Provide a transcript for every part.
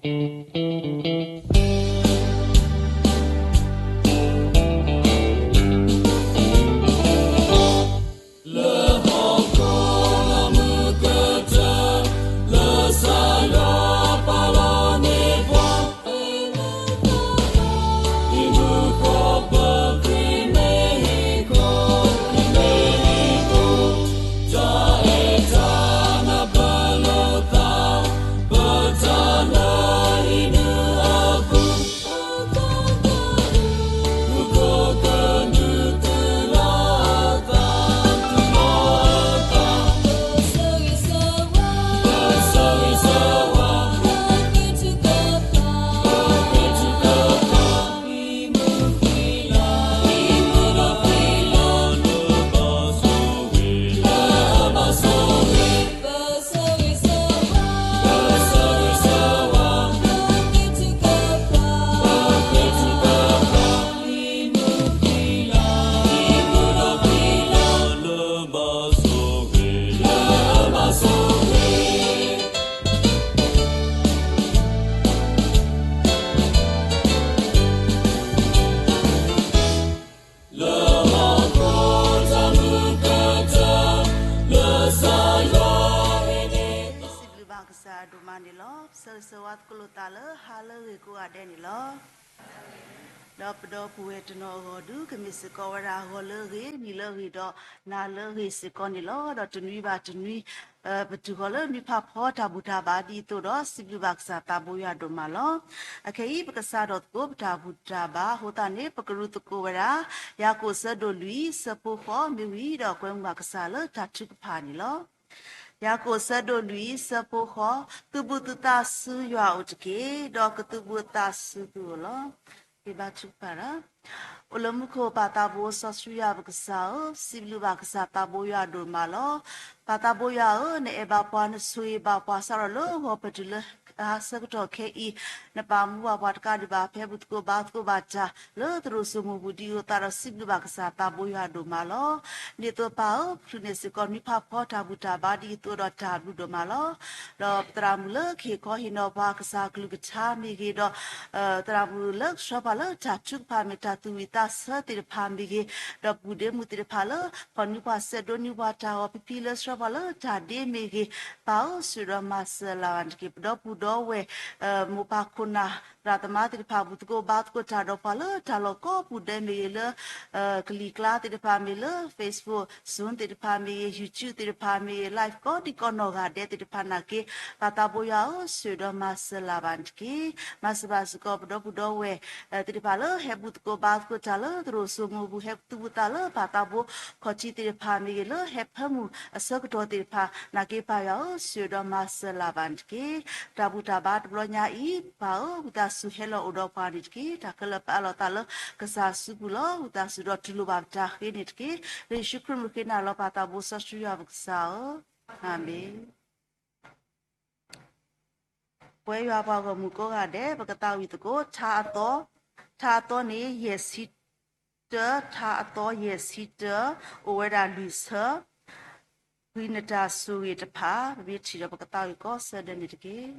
စံးဘျုးဘၣ်ကစၢ်ဒိၣ်မးန့ၣ်လီၤ. ပဆၢဂ့ၤဆၢဝါသကိးလိာ်သးလၢ ဟါလၢအဂ့ၤကိးဂၤဒဲးန့ၣ်လီၤ. ဒီးပဒီပုၢ်ဝဲၢ်တနီၤအဂီၢ်ဒုး ကမ့ၢ်စ့ၢ်ကီးဝဲဒၣ် ဂီၤလၢအဂ့ၤ, နံၤလၢအဂ့ၤ, ဒီးနၤလၢအဂ့ၤစ့ၢ်ကီးန့ၣ်လီၤ. ဒီးတနွံဘၣ်တနွံ ပတုၤဃီၤလၢနွံဖးဖီတၢ်ဘူၣ်တၢ်ဘါဒ်အသိးဒီး စံးဘျုးဘၣ်ကစၢ်သးဘိယွၤဒိၣ်မးလီၤ. အခဲအံၤ ပကစးထီၣ်သကိးပတၢ်ဘူၣ်တၢ်ဘါအဃိသတးန့ၣ် ပကရူၢ်သကိးဝဲဒၣ် ယၤကိာ်အဆၢဒိၣ်လွံၢ် အဆၢဖိဃိး မ့ၢ်ဝံၤဒီးကွဲမုာ်ဘၣ်ကစၢ်လၢတၢ်ထုကဖၣ်န့ၣ်လီၤ. ယၤကိာ်အဆၢဒိၣ်လွံၢ် အဆၢဖိဃိး, သုးဘူးသုသးဆူယွၤအအိၣ်တက့ၢ်, ဒီးကသုးဘူးအသးဆူသုအိၣ်လီၤ. ကဘါထုကဖၣ်တၢ် အိၣ်လၢမူခိၣ်ပၢ်သးဘိစီဆှံယွၤပကစၢ်ဧၢ, စံးဘျုးဘၣ်ကစၢ်သးဘိယွၤဒိၣ်မးလီၤ. ပၢ်သးဘိယွၤဧၢ, နအဲၣ်ဘၣ်ပှၤ နဆိၣ်ဂ့ၤဘၣ်ပှၤ စးထီၣ်လၢဂီၤပတုၤလၢအဆၢကတီၢ်ခဲအံၤ, နပာ်မူဘၣ်ပှၤတကးဒံးဘၣ် ဖဲဘူၣ်သကိးဘါသကိးဘၣ်တၢ်လၢသရိာ်စိမိၣ်ပူၤဒ်အသိးသးဒီး စံးဘျုးဘၣ်ကစၢ်သးဘိယွၤဒိၣ်မးလီၤ. ဒ်သိးပၢ်ဧၢ, ပချုးန့ၢ်စ့ၢ်ကီးနွံဖးဖီတၢ်ဘူၣ်တၢ်ဘါဒ်အသိးဒီးတၢ်ဘျုးဒိၣ်မးလီၤ. ဒီးပသရၣ်မုၣ်လၢကဟ့ၣ်ခီဟ့ၣ်နီၤပှၤကစၢ်ကလုၢ်ကထါမ့ၢ်ဂ့ၤ, ဒီး သရၣ်မုၣ်လၢကဆှၢပှၤလၢတၢ်ထုကဖၣ်မ့ၢ်တၢ်သူၣ်ဝံၣ်သးဆၢသ့ၣ်တဖၣ်မ့ၢ်ဂ့ၤ, ဒီးပူၤဒ့မုၣ်သ့ၣ်တဖၣ်လၢ ဖီၣ်နွံပှၤစဲးဒိးနွံပှၤတၢ်ဂီၤဖံဖံလၢဆှၢပှၤလၢတၢ်ဒ့မ့ၢ်ဂ့ၤ, ပၢ်ဧၢ ဆှၢဒီးမၤစၢၤလၢ်ဘၣ်တက့ၢ်. ပဒီပုၢ်ဒီဝဲၢ် မိၢ်ပၢ်ခိၣ်နၢ် သရၣ်သမါသ့ၣ်တဖၣ် ဘူၣ်သကိးဘါသကိးတၢ်ဒီးပှၤလၢတၢ်လီၢ်ကိးပူၤဒဲမ့ၢ်ဂ့ၤလၢ ကလံၤကျါသ့ၣ်တဖၣ်မ့ၢ်လၢ Facebook, Zoom သ့ၣ်တဖၣ်မ့ၢ်ဂ့ၤ, YouTube သ့ၣ်တဖၣ်မ့ၢ်ဂ့ၤ, live ကိးဒံကိးနီၢ်ဂၤဒဲးသ့ၣ်တဖၣ်နာ်က့, ပၢ်သးဘိယွၤဧၢ, ဆှၢဒီးမၤစၢၤလၢ်ဘၣ်တက့ၢ်. မၤစၢၤဘၣ်စ့ၢ်ကီးပဒီပုၢ်ဒီဝဲၢ် သ့ၣ်တဖၣ်လၢဟဲဘူၣ်သကိးဘါသကိးတၢ်လၢသရိာ်စိမိၣ်ပူၤ, ဟဲသူၣ်ပူၤသးလၢပၢ်သးဘိခီၣ်ထံးသ့ၣ်တဖၣ်မ့ၢ်ဂ့ၤ, လၢဟဲဖၢမုၢ်အဆၢကတီၢ်သ့ၣ်တဖၣ်နာ်က့, ပၢ်ယွၤဧၢ, ဆှၢဒီးမၤစၢၤလၢ်ဘၣ်တက့ၢ်. တၢ်ဘူၣ်တၢ်ဘါတဘျီညါအံၤ, ပၢ်ဧၢ, ဝံသးစူၤဟဲလီၤအိၣ်ဒီးပှၤန့ၣ်တက့ၢ်. တၢ်ခဲလၢာ်ပအးလီၤသးလၢကစၢ်စုပူၤလီၤ. ဝံသးစူၤဒီးတူၢ်လိာ်ဘၣ်ပတၢ်ဃ့န့ၣ်တက့ၢ်. လၢယ့ၣ်ၡူးခရံာ်မုၢ်ဃ့နၤလီၤ. ပၢ်သးဘိစီဆှံယွၤပကစၢ်ဧၢ, အၤမ့ၣ်. ပဝဲယွၤပှၤဂီၢ်မုၢ်ကိးဂၤဒဲး, ပကသးဝံၣ်သကိး ထါအသီ, ထါအသီန့ၣ်ယဲၢ်ဆံတၢ, ထါအသီယဲၢ်ဆံတၢ, အိၣ်ဝဲဒၣ်လွံၢ်ဆၢ, ဂံၢ်နတၢ်ဆိၣ်ဂ့ၤတဖၣ်, ပမ့ၢ်ထံၣ်ဒီးပကသးဝံၣ်ကိးဆၢဒဲးန့ၣ်တက့ၢ်.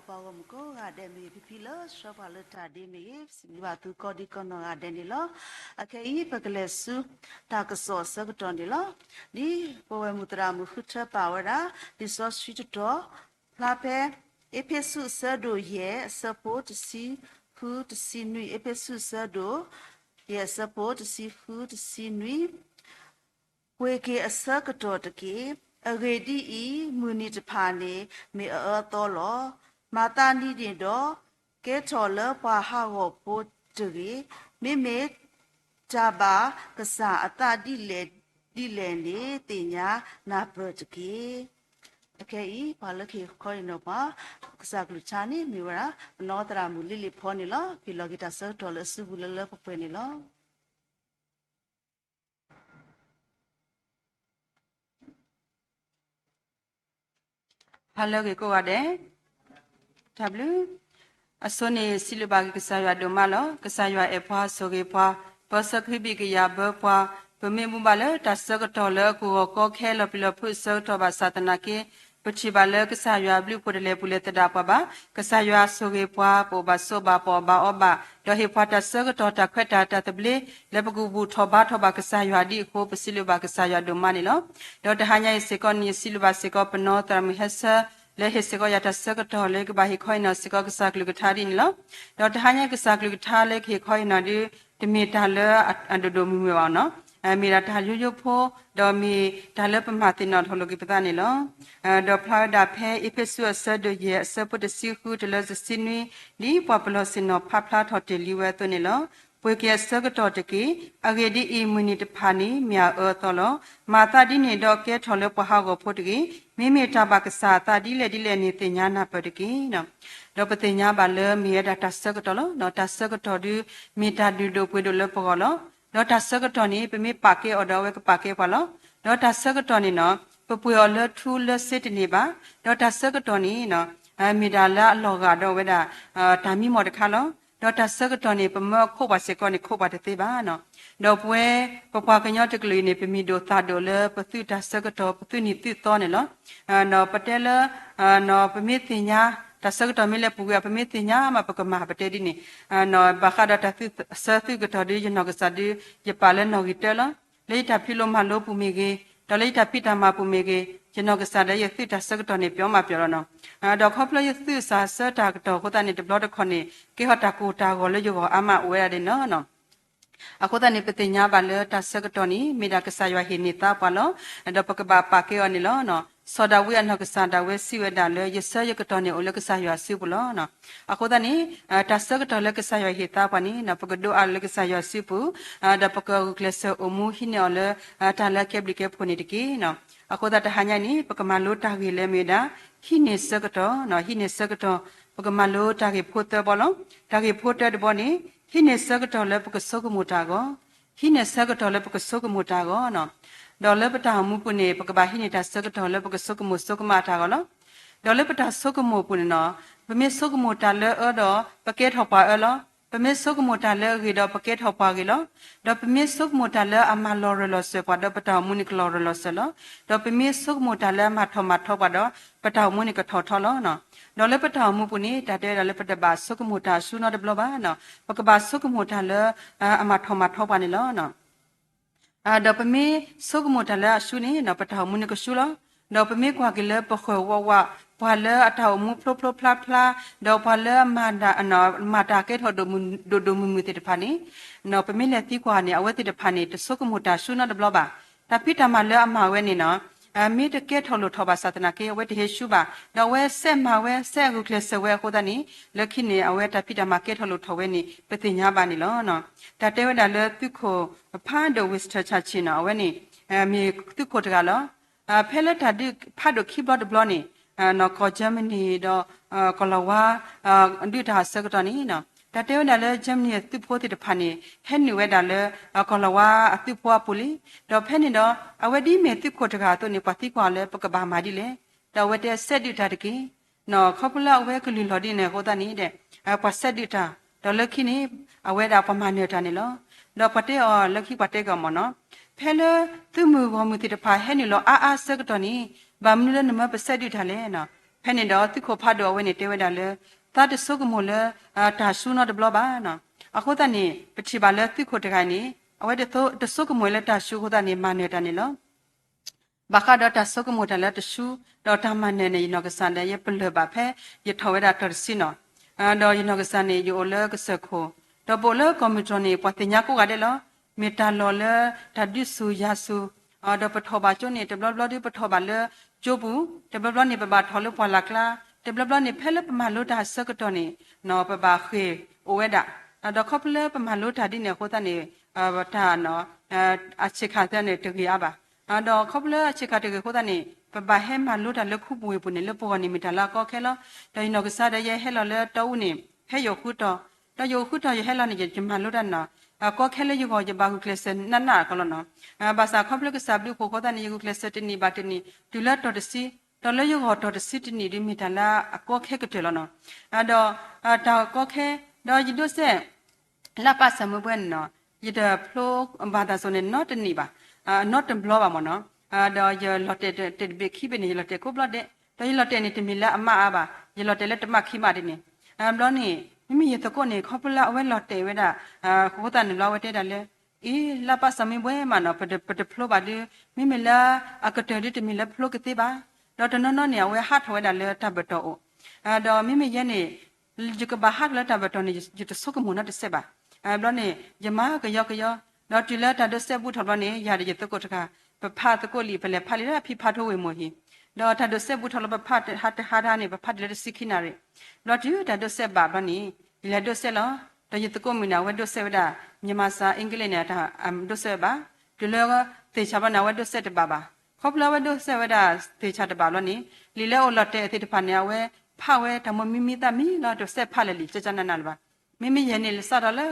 ပှၤဂီၢ်မုၢ်ကိးဂၤဒဲးမ့ၢ်ဂ့ၤ, ဖံဖံလၢဆှၢပှၤလၢတၢ်ဒ့မ့ၢ်ဂ့ၤ, စံးဘျုးဘၣ်သုကိးဒံကိးနီၢ်ဂၤဒဲးန့ၣ်လီၤ. အခဲအံၤ ပကလဲၤဆူတၢ်ကစီၣ်အဆၢကတီၢ်န့ၣ်လီၤ. ဒ်ပဝဲမုၢ်သရၣ်မုၣ်ဃုထၢပာ်ဝဲဒၣ် လံာ်စီဆှံတတီၤ ဖျါဖဲ အ့းဖ့းစူးအဆၢဒိၣ်ယဲၢ် အဆၢဖိတဆံဃုတဆံနွံ, အ့းဖ့းစူးအဆၢဒိၣ်ယဲၢ် အဆၢဖိတဆံဃုတဆံနွံ ပှ့ၤက့ၤအဆၢကတီၢ်တက့ၢ်. အဂ့ၢ်ဒ်အံၤ, မုၢ်နံၤတဖၣ်န့ၣ် မ့ၢ်အအၢအသီလီၤ. မၤသးဒ်န့ၣ်ဒီး ကဲထီၣ်လၢပှၤဟးဂီၤဖိတဂ့ၤ. မ့မ့ၢ်တၢ်ဘၣ်ကစၢ်အသးဒ်လဲၣ်ဒ်လဲၣ်န့ၣ် သ့ၣ်ညါနၢ်ပၢၢ်တက့ၢ်. အခဲအံၤ ပှၤလၢကဟ့ၣ်ခီဟ့ၣ်နီၤပှၤ ကစၢ်ကလုၢ်ကထါန့ၣ် မ့ၢ်ဝဲဒၣ် ပနီၢ်သရၣ်မုၣ်လ့လ့ၣ်ဖီန့ၣ်လီၤ. ဟ့ၣ်လီၤက့ၤတၢ်ဆၢကတီၢ်လၢအစုပူၤလၢလၢပှဲၤပှဲၤန့ၣ်လီၤ. ဟါလၢအဂ့ၤကိးဂၤဒဲး, တၢ်ဘျုး. အဆိန့ၣ် စံးဘျုးဘၣ်က့ၤကစၢ်ယွၤဒိၣ်မးလီၤ. ကစၢ်ယွၤအဲၣ်ပှၤဆိၣ်ဂ့ၤပှၤ, ပၢဆှၢကဟုဘံၣ်ကယာ်ဘၢပှၤ, ပမ့ၢ်မူဘၣ်လၢတၢ်ဆၢကတီၢ်လၢအကဂီၤကီခဲလီၤပျံၤလီၤဖုးအဆၢကတီၢ်ဘၣ်ဆၣ်သနာ်က့ ပထံၣ်ဘၣ်လၢကစၢ်ယွၤအဘျုးအဖှိၣ်တလဲၤပူၤလဲၤသဒၣ်ပှၤဘၣ်. ကစၢ်ယွၤဆိၣ်ဂ့ၤပှၤ, ပအိၣ်ဘၣ်ဆိးဘၣ် ပအီၣ်ဘၣ်အီဘၣ်, ဒီးဟ့ၣ်ပှၤတၢ်ဆၢကတီၢ်တၢ်ခွဲးတၢ်ယာ်တၢ်သဘျ့ လၢပကဘူၣ်ထီၣ်ဘါထီၣ်ဘၣ်ကစၢ်ယွၤဒ်အဃိ ပစံးဘျုးဘၣ်ကစၢ်ယွၤဒိၣ်မးန့ၣ်လီၤ. ဒီးတဟါညါအံၤစ့ၢ်ကီးန့ၣ် ယစံးဘျုးဘၣ်စ့ၢ်ကီးပနီၢ်သရၣ်မုၣ်ဟဲဆၢ လၢဟ့ၣ်စ့ၢ်ကီးယၤတၢ်ဆၢကတီၢ်လၢယကဘၣ်ဟ့ၣ်ခီဟ့ၣ်နီၤစ့ၢ်ကီးကစၢ်ကလုၢ်ကထါဒ်န့ၣ်လီၤ. ဒီးတဟါညါကစၢ်ကလုၢ်ကထါလၢယကဟ့ၣ်ခီဟ့ၣ်နီၤဒုး တမ့ၢ်တၢ်လၢအဒိၣ်ဒိၣ်မုၢ်မုၢ်ဘၣ်နီၤ, မ့ၢ်ဒၣ်တၢ်ယိယိဖိ, ဒီးမ့ၢ်တၢ်လၢပမၤသ့ၣ်နီၣ်ထီၣ်လိာ်က့ၤပသးန့ၣ်လီၤ. ဒီးဖျါဝဲဒၣ်ဖဲအ့းဖ့းစူးအဆၢဒိၣ်ယဲၢ်အဆၢဖိတဆံဃုတုၤလၢတဆံနွံ, ဒ်ပှၤပလီၢ်ဆ့ၣ်နီၤဖးဖျါထီၣ်တ့ၢ်လံဝဲအသိးန့ၣ်လီၤ. ပှ့ၤက့ၤအဆၢကတီၢ်တက့ၢ်. အဂ့ၢ်ဒ်အံၤ, မုၢ်နံၤတဖၣ်န့ၣ် မ့ၢ်အအၢအသီလီၤ. မၤသးဒ်န့ၣ်ဒီးကဲထီၣ်လၢပှၤဟးဂီၤဖိတဂ့ၤ. မ့မ့ၢ်တၢ်ဘၣ်ကစၢ်အသးဒ်လဲၣ်ဒ်လဲၣ်န့ၣ် သ့ၣ်ညါနၢ်ပၢၢ်တက့ၢ်. ဒီးပသ့ၣ်ညါဘၣ်လၢမ့ၢ်ဝဲဒၣ်တၢ်ဆၢကတီၢ်လီၤ. ဒီးတၢ်ဆၢကတီၢ်ဒုး မ့ၢ်တၢ်ဒုးဒိၣ်ပှ့ၤဒိၣ်လၢပဂီၢ်လီၤ. ဒီးတၢ်ဆၢကတီၢ်န့ၣ် ပမ့ၢ်ပာ်ကဲအီၤဒီးအဝဲကပာ်ကဲပှၤလီၤ. ဒီးတၢ်ဆၢကတီၢ်န့ၣ်နီၤ, ပပှ့ၤအီၤလၢထူလၢစ့တန့ၢ်ဘၣ်. ဒီးတၢ်ဆၢကတီၢ်န့ၣ်နီၤ, မ့ၢ်ဒၣ်လၢအလီၤဂာ်ဒီးဝဲဒၣ် တၢ်မံမီၢ်တခါလီၤ. ဒီးတၢ်ဆၢကတီၢ်န့ၣ် ပမၢအခိးပှၤစ့ၢ်ကီးန့ၣ် ခိးပှၤတသ့ဘၣ်နီၤ. ဒီးပဝဲ ပပှၤကညီတကလုာ်အံၤန့ၣ် ပမံၤဒိၣ်သၣ်ဒိၣ်လၢပသုးတၢ်ဆၢကတီၢ် ပသုးနံၤသုးသီန့ၣ်လီၤ. ဒီးပတဲလၢ ပမ့ၢ်သ့ၣ်ညါ တၢ်ဆၢကတီၢ်မ့ၢ်လဲၤပူၤကွံာ် ပမ့ၢ်သ့ၣ်ညါမး ပကမၤပတဲဒ်န့ၣ်, ဘၣ်ဃးဒီးတၢ်သုးဆၢသုးကတီၢ်ဒုး ယနီၢ်ကစၢ်ဒုး ယပာ်လၢနီၣ်ဂံၢ်တၢလီၤ. လၢယတၢ်ဖံးလိမၤလိပူၤမ့ၢ်ဂ့ၤ, ဒီးလၢယတၢ်ဖံးတၢ်မၤပူၤမ့ၢ်ဂ့ၤ, ယနီၢ်ကစၢ်ဒီးယသုးတၢ်ဆၢကတီၢ်န့ၣ် ပျီမးပျီလီၤနီၤ. ဒီးခီဖျိယသုးစၢ်ဆၢတၢ်ကတီၢ်အဃိသတးန့ၣ် တဘျီတခီၣ်န့ၣ် ကဲထီၣ်တၢ်ကိၢ်တၢ်ဂီၤလၢယဂီၢ်အါမးအိၣ်ဝဲဒၣ်ဒ်နီၤ. အဃိသတးန့ၣ် ပသ့ၣ်ညါဘၣ်လၢတၢ်ဆၢကတီၢ်န့ၣ် မ့ၢ်ဒၣ်ကစၢ်ယွၤဟ့ၣ်န့ၢ်သါပှၤလီၤ. ဒီးပကဘၣ်ပာ်ကဲအီၤန့ၣ်လီၤ. စီၤဒၤဝံးအနီၢ်ကစၢ်ဒၣ်ဝဲစံးဝဲဒၣ်လၢ ယဆၢယကတီၢ်န့ၣ်အိၣ်လၢကစၢ်ယွၤစုပူၤလီၤ. အဃိသတးန့ၣ် တၢ်ဆၢကတီၢ်လၢကစၢ်ယွၤဟ့ၣ်သါပှၤန့ၣ် ပကဒိးအါလၢကစၢ်ယွၤစုပူၤ, ဒီးပကဂုာ်ကျဲးစၢးအိၣ်မူဟံးန့ၢ်အီၤလၢ တၢ်လၢအကဲဘျုးကဲဖှိၣ်န့ၣ်တက့ၢ်. အဃိသတးတဟါညါန့ၣ် ပကမၤလိတၢ်ဂ့ၢ်လၢမ့ၢ်ဝဲဒၣ် ဟံးန့ၢ်ဆၢကတီၢ်, ဟံးန့ၢ်ဆၢကတီၢ်, ပကမၤလိတၢ်ဂ့ၢ်ဖိသၢဘီလီၤ. တၢ်ဂ့ၢ်ဖိတၢတဘီန့ၣ် ဟံးန့ၢ်ဆၢကတီၢ်လၢပကဆိကမိၣ်တၢ်အဂီၢ်, ဟံးန့ၢ်ဆၢကတီၢ်လၢပကဆိကမိၣ်တၢ်အဂီၢ်နီၤ. ဒီးလၢပတၢ်အိၣ်မူပူၤန့ၣ် ပကဘၣ်ဟံးန့ၢ်တၢ်ဆၢကတီၢ်လၢပကဆိကမိၣ်ဆိကမးတၢ်အဂီၢ်လီၤ. ဒီးလၢပတၢ်ဆိကမိၣ်အပူၤန့ၣ်နီၤ, ပမ့ၢ်ဆိကမိၣ်တၢ်လၢအအၢဒီး ပကဲထီၣ်ပှၤအၢလီၤ. ပမ့ၢ်ဆိကမိၣ်တၢ်လၢအဂ့ၤဒီး ပကဲထီၣ်ပှၤဂ့ၤလီၤ. ဒီးပမ့ၢ်ဆိကမိၣ်တၢ်လၢအမၤလီၤရၢၢ်လီၤစၢၤပှၤဒီး ပတၢ်အိၣ်မူန့ၣ်ကလီၤရၢၢ်လီၤစၢၤလီၤ. ဒီးပမ့ၢ်ဆိကမိၣ်တၢ်လၢအမၤထီၣ်မၤထီပှၤဒီး ပတၢ်အိၣ်မူန့ၣ်ကထီၣ်ထီလီၤ. ဒီးလၢပတၢ်အိၣ်မူပူၤန့ၣ် တၢ်တဲဝဲဒၣ်လၢပတဘၣ်ဆိကမိၣ်တၢ်အဆူနီတဘျီဘၣ်နီၤ, ပကဘၣ်ဆိကမိၣ်တၢ်လၢ အမၤထီၣ်မၤထီပှၤန့ၣ်လီၤ. ဒီးပမ့ၢ်ဆိကမိၣ်တၢ်လၢအဆူန့ၣ် ပတၢ်အိၣ်မူန့ၣ်ကဆူလီၤ. ဒီးပမ့ၢ်ကွၢ်က့ၤလၢပဃၢၤဝးဝး ပှၤလၢအတၢ်အိၣ်မူဖျိဖျိဖျါဖျါ ဒီးပှၤလၢအမၤတၢ် မၤတၢ်ကဲထီၣ်ဒိၣ်ဒိၣ်မုၢ်မုၢ်သ့ၣ်တဖၣ်န့ၣ် ပမ့ၢ်လဲၤသံကွၢ်န့ၣ် အဝဲသ့ၣ်တဖၣ်န့ၣ် တဆိကမိၣ်တၢ်ဆူနီတဘျီဘၣ်. တၢ်ဖံးတၢ်မၤလၢအမၤဝဲန့ၣ်နီၤ မ့ၢ်တကဲထီၣ်လိၣ်ထီၣ်ဘၣ်ဆၣ်သနာ်က့ အဝဲတဟ့ၣ်ဆူဘၣ်. ဒီးအဝဲစဲးမၤဝဲ စဲးအဂုာ်ကျဲးစၢးဝဲအဃိသတးန့ၣ် လၢခံန့ၣ် အဝဲတၢ်ဖံးတၢ်မၤကဲထီၣ်လိၣ်ထီၣ်ဝဲန့ၣ် ပသ့ၣ်ညါဘၣ်န့ၣ်လီၤ. တၢ်တဲဝဲဒၣ်လၢသုးခိၣ်ဖးဒိၣ် Winston Churchill နီၤ အဝဲန့ၣ် မ့ၢ်သုးခိၣ်တဂၤလီၤ. ဖဲလၢတၢ်ဒုးဖးဒိၣ်ခံဘျီတဘျီန့ၣ် ကီၢ် Germany ဒီး ကီၢ်လီၤဝါ ဒုးတၢ်အဆၢကတီၢ်န့ၣ် တၢ်တဲဝဲဒၣ်လၢ Germany အသုးဖိသ့ၣ်တဖၣ်န့ၣ် ဟဲနုာ်ဝဲဒၣ်လၢ ကီၢ်လီၤဝါအသုးဖိအပူၤလံ. ဒီးဖဲန့ၣ်ဒီး အဝဲဒ်မ့ၢ်သုးခိၣ်တဂၤအသိးန့ၣ် ပှၤသံကွၢ်အီၤလၢပကဘၣ်မၤဒ်လဲၣ်. ဒီးအဝဲတဲစဲးဒုးတၢ်တက့ၢ်. ခီဖျိလၢအဝဲကလုၢ်လီၤဒ်န့ၣ်အဃိသတးန့ၣ်ဒီး ပှၤစဲးဒုးတၢ်, ဒီးလၢခံန့ၣ် အဝဲဒၣ်ပှၤမၤနၢၤတၢ်န့ၣ်လီၤ. ဒီးပှၤတဲအီၤလၢခံပှၤတဲက့ၤအီၤမ့ၢ်နီၤ, ဖဲလၢသုးမုၢ်ဂီၢ်မုၢ်သ့ၣ်တဖၣ်ဟဲနုာ်လီၤအါအါဆၢကတီၢ်န့ၣ် ဘၣ်မနုၤလၢနမၢပစဲးဒုးတၢ်လဲၣ်နီၤ. ဖဲန့ၣ်ဒီးသုးခိၣ်ဖးဒိၣ်အဝဲန့ၣ်တဲဝဲဒၣ်လၢ သးတဆိကမိၣ်လၢ တၢ်ဆူနီတဘျီဘၣ်နီၤ. အဃိသတးန့ၣ် ပထံၣ်ဘၣ်လၢသုးခိၣ်တဂၤအံၤန့ၣ် အဝဲတဆိကမိၣ်လၢတၢ်ဆူအဃိသတးန့ၣ် မၤနၢၤတၢ်န့ၣ်လီၤ. ဘၣ်ဃးဒီးတၢ်ဆိကမိၣ်တၢ်လၢတဆူ ဒီးတၢ်မၤနၢၤန့ၣ် ယနီၢ်ကစၢ်ဒီးယပလၢၢ်ဘၣ်ဖဲ ယထီၣ်ဝဲဒၣ်တီၢ်တဆံနီၤ. ဒီးယနီၢ်ကစၢ်န့ၣ် ယအိၣ်လၢကစၢၢ်ခိၣ် ဒီးပအိၣ်လၢကီၢ်မုၢ်တြီၢ်န့ၣ် ပှၤသ့ၣ်ညါကိးဂၤဒဲးလီၤ. မ့ၢ်တၢ်လီၢ်လၢတၢ်ဒုးဆူၣ်ယၤဆူၣ် ဒီးပထီၣ်ဘၣ်ကၠိန့ၣ် တဘျီဘျီဒုးပထီၣ်ဘၣ်လၢကၠိပူၤ, တဘျီဘျီန့ၣ် ပဘၣ်ထီၣ်လၢပှၢ်လၢ်ကျါ, တဘျီဘျီန့ၣ် ဖဲလၢပမၤလိတၢ်အဆၢကတီၢ်န့ၣ် ပဘၣ်ဃ့ၢ်အိၣ်ဝဲဒၣ်, ဒီးခီဖျိလၢပမၤလိတၢ်ဒ်န့ၣ်အဃိသတးန့ၣ် တၢ် အဆ့ၣ်ခါသ့ၣ်န့ၣ် တဂ့ၤအါဘၣ်. ဒီးခီဖျိလၢအဆ့ၣ်ခါတဂ့ၤအဃိသတးန့ၣ် ပဘၣ်ဟဲမၤလိတၢ်လၢခူပူၤဝ့ၢ်ပူၤန့ၣ် လၢပဂီၢ်န့ၣ်မ့ၢ်တၢ်လၢအကီခဲလီၤ. ဒီးယနီၢ်ကစၢ်ဒီးယဟဲလီၤလၢတီအူန့ၣ် ဖဲယအိၣ်ဃုတီၢ်, ဒီးယအိၣ်ဃုတီၢ်ယဟဲလီၤန့ၣ် ယမၤလိတၢ်န့ၣ်နီၤ ကီခဲလၢယဂီၢ် ယဘၣ်ဂုာ်ကျဲးစၢးနးနးကီးလီၤနီၤ. ဘၣ်ဆၣ်ခီဖျိကစၢ်ဘျုးဖှိၣ်အဃိသတးန့ၣ် ယဂုာ်ကျဲးစၢးတနံၣ်ဘၣ်တနံၣ် တုၤလၢတီၢ်တဆံ, ဒီးလၢယဂီၢ်တီၢ်တဆံတနံၣ်ဒုးမ့ၢ်တၢ်လၢအကီခဲကတၢၢ်လီၤနီၤ. ဒီးတၢ်ကီခဲ ဒီးယဒိးစဲး လၢပၢ်စၢ်မုၢ်ဘှဲန့ၣ်နီၤ ယတဖျိဘၣ်တၢ်စိၤန့ၣ် နီတနံၣ်ဘၣ်, နီတဘျီဘၣ်မ့ၢ်နီၤ. ဒီးယလီၤတဲာ်တဘ့ၣ်ခံဘ့ၣ်န့ၣ် ယလီၤတဲာ်ကိးဘျီဒဲး, ဒီးယလီၤတဲာ်န့ၣ် တမ့ၢ်လၢအမးအါဘၣ်, ယလီၤတဲာ်လၢတမးခံမးဒ်န့ၣ်. ဘျီန့ၣ် မ့မ့ၢ်ယသကိးန့ၣ် ခီဖျိလၢအဝဲလီၤတဲာ်ဝဲဒၣ် အဃိသတးန့ၣ်ဘျီ အဝဲတဲဒၣ်လၢ အ့ လၢပၢ်စၢ်မုၢ်ဘှဲမးနီၤ ပတဖျိဘၣ်ဒုး မ့မ့ၢ်လၢအကတၢၢ်ဒုးတမ့ၢ်လၢဖျိကသ့ဘၣ်. ဒီးတနီၤနီၤန့ၣ် အဝဲဟးထီၣ်ဝဲဒၣ်လၢတၢ်ဘၢၣ်တီၢ်အိၣ်, ဒီးမ့မ့ၢ်ယဲန့ၣ် ယကဘၣ်ဟးထီၣ်လၢတၢ်ဘၢၣ်တီၢ်န့ၣ် ယတဆိကမိၣ်နီတစဲးဘၣ်. ဘျီန့ၣ် ယမၤကယီကယီ, ဒီးတုၤလၢတၢ်ဒိးစဲးဘူးထီၣ်ဘျီန့ၣ် ယၤဒီးယသကိးတဂၤ ပဖးသကိးလံာ် ပလဲၤဖးလံာ်လၢအဖံဖးထီဝ့ၢ်မိၢ်ဟံၣ်, ဒီးတၢ်ဒိးစဲးဘူးထီၣ်လီၤ ပဖးတဟါတဟါန့ၣ် ပဖးတုၤလၢတဆံခံနၣ်ရံၣ်, ဘျီတုၤတၢ်ဒိးစဲးဘၣ်ဘျီန့ၣ် ယလဲၤဒိးစဲးလီၤ. ဒီးယသကိးမုၣ်န့ၣ် အဝဲဒိးစဲးဝဲဒၣ် မြန်မာစာ အင်္ဂလိပ် န့ၣ် တၢ်ဒိးစဲးဝဲဘၣ်, တုၤလၢသ့ၣ်ဆၣ်ဘျီန့ၣ် အဝဲဒိးစဲးတဘၣ်ဘၣ်. ခီဖျိအဝဲဒိးစဲးဝဲဒၣ်သ့ၣ်ဆၣ်တဘၣ်ဘျီန့ၣ် လံာ်လၢအိၣ်လီၤတဲာ်သ့ၣ်တဖၣ်န့ၣ် အဝဲဖးဝဲတၢ်မိၢ်မံမံသးမံလီၤ တစဲးဖးလၢာ်လံာ် ကၠၢကၠၢနးနးလၢၤဘၣ်. မ့မ့ၢ်ယဲန့ၣ် လၢစးထီၣ်လၢ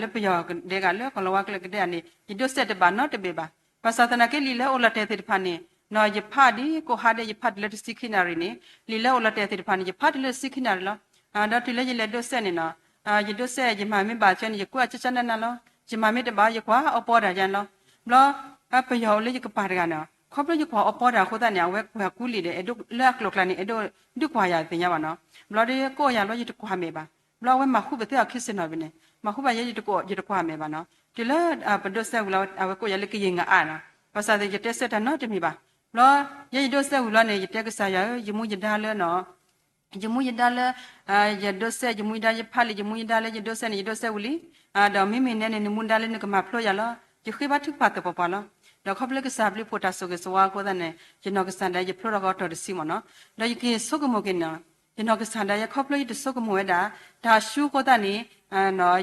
လၢပယီၤဒဲးဂၤ လၢကီၢ်လီၤဝါကျဲကဒဲးန့ၣ် ယဒိးစဲးတဘၣ်နီတဘ့ၣ်ဘၣ်. ဘၣ်ဆၣ်သနာ်က့ လံာ်လၢအိၣ်လီၤတဲာ်သ့ၣ်တဖၣ်န့ၣ် ယဖးဒ်ကိးဟါဒဲး ယဖးတုၤလၢတဆံခံနၣ်ရံၣ်န့ၣ် လံာ်လၢအိၣ်လီၤတဲာ်သ့ၣ်တဖၣ်န့ၣ် ယဖးတုၤလၢတဆံခံနၣ်ရံၣ်လီၤ. ဒီးတုၤလၢယလဲၤဒိးစဲးန့ၣ်နီၤ ယဒိးစဲး ယမၤမ့ၢ်ဘၣ်ကဲန့ၣ် ယကွၢ်ကၠၢကၠၢနးနးလီၤ. ယမၤမ့ၢ်တဘၣ် ယကွၢ်အီပီတၢ်ယါန့ၣ်လီၤ. ဘျီ ပယီၤအိၣ်လၢယကပၤတဂၤန့ၣ် ခီဖျိယကွၢ်အီပီတၢ်အဃိသတးန့ၣ် အဝဲကွၢ်ကူလံာ်ဒီး အဲၣ်ဒိးလၢအကျိၤကျါန့ၣ် အဲၣ်ဒိးဒုးကွၢ်ယၤသ့ၣ်ညါဘၣ်နီၤ. ဘျီဒီးကိးယၤဘျီ ယတကွၢ်မဲာ်ဘၣ်. ဘျီအဝဲမၤဃူပသ့အီၤခံစ့ၣ်နီၤဘၣ်န့ၣ် မၤဃူဘၣ်ယဲ ယတကွၢ်မဲာ်ဘၣ်နီၤ. တုၤလၢပဒိးစဲးဝံၤလီၤ အဝဲကိးယၤလၢကယဲၢ်ငါအါနီၤ. ဘၣ်ဆၣ်သနာ်က့ ယတဲစဲးတၢ်နီတမံၤဘၣ်. ဘျီ ယဲယဒိးစဲးဝံၤလီၤန့ၣ် ယတဲကစၢ်ယွၤဧၢ ယမူယဒါလၢနီၤ ယမူယဒါလၢ ယဒိးစဲး ယမူယဒါ ယဖးလံာ် ယမူယဒါလၢယဒိးစဲးန့ၣ် ယဒိးစဲးဝံၤလံ. ဒီးမ့မ့ၢ်နဲန့ၣ် နမူဒါလၢနကမၤဖျိယၤလီၤ. ယဃ့ဘါထုကဖၣ်သပှၢ်ပှၢ်လီၤ. ဒီးခီဖျိကစၢ်ဘျုးဖှိၣ်တၢ်ဆိၣ်ဂ့ၤဆိၣ်ဝါအဃိသတးန့ၣ် ယနီၢ်ကစၢ်ဒၣ် ယဖျိထီၣ်ကီးတီၢ်တဆံမ့ၢ်နီၤ. ဒီးယက့ၤဆိကမိၣ်က့ၤနီၤ ယနီၢ်ကစၢ်ဒၣ်ယဲ ခီဖျိယတဆိကမိၣ်ဝဲဒၣ် တၢ်ဆူအဃိသတးန့ၣ်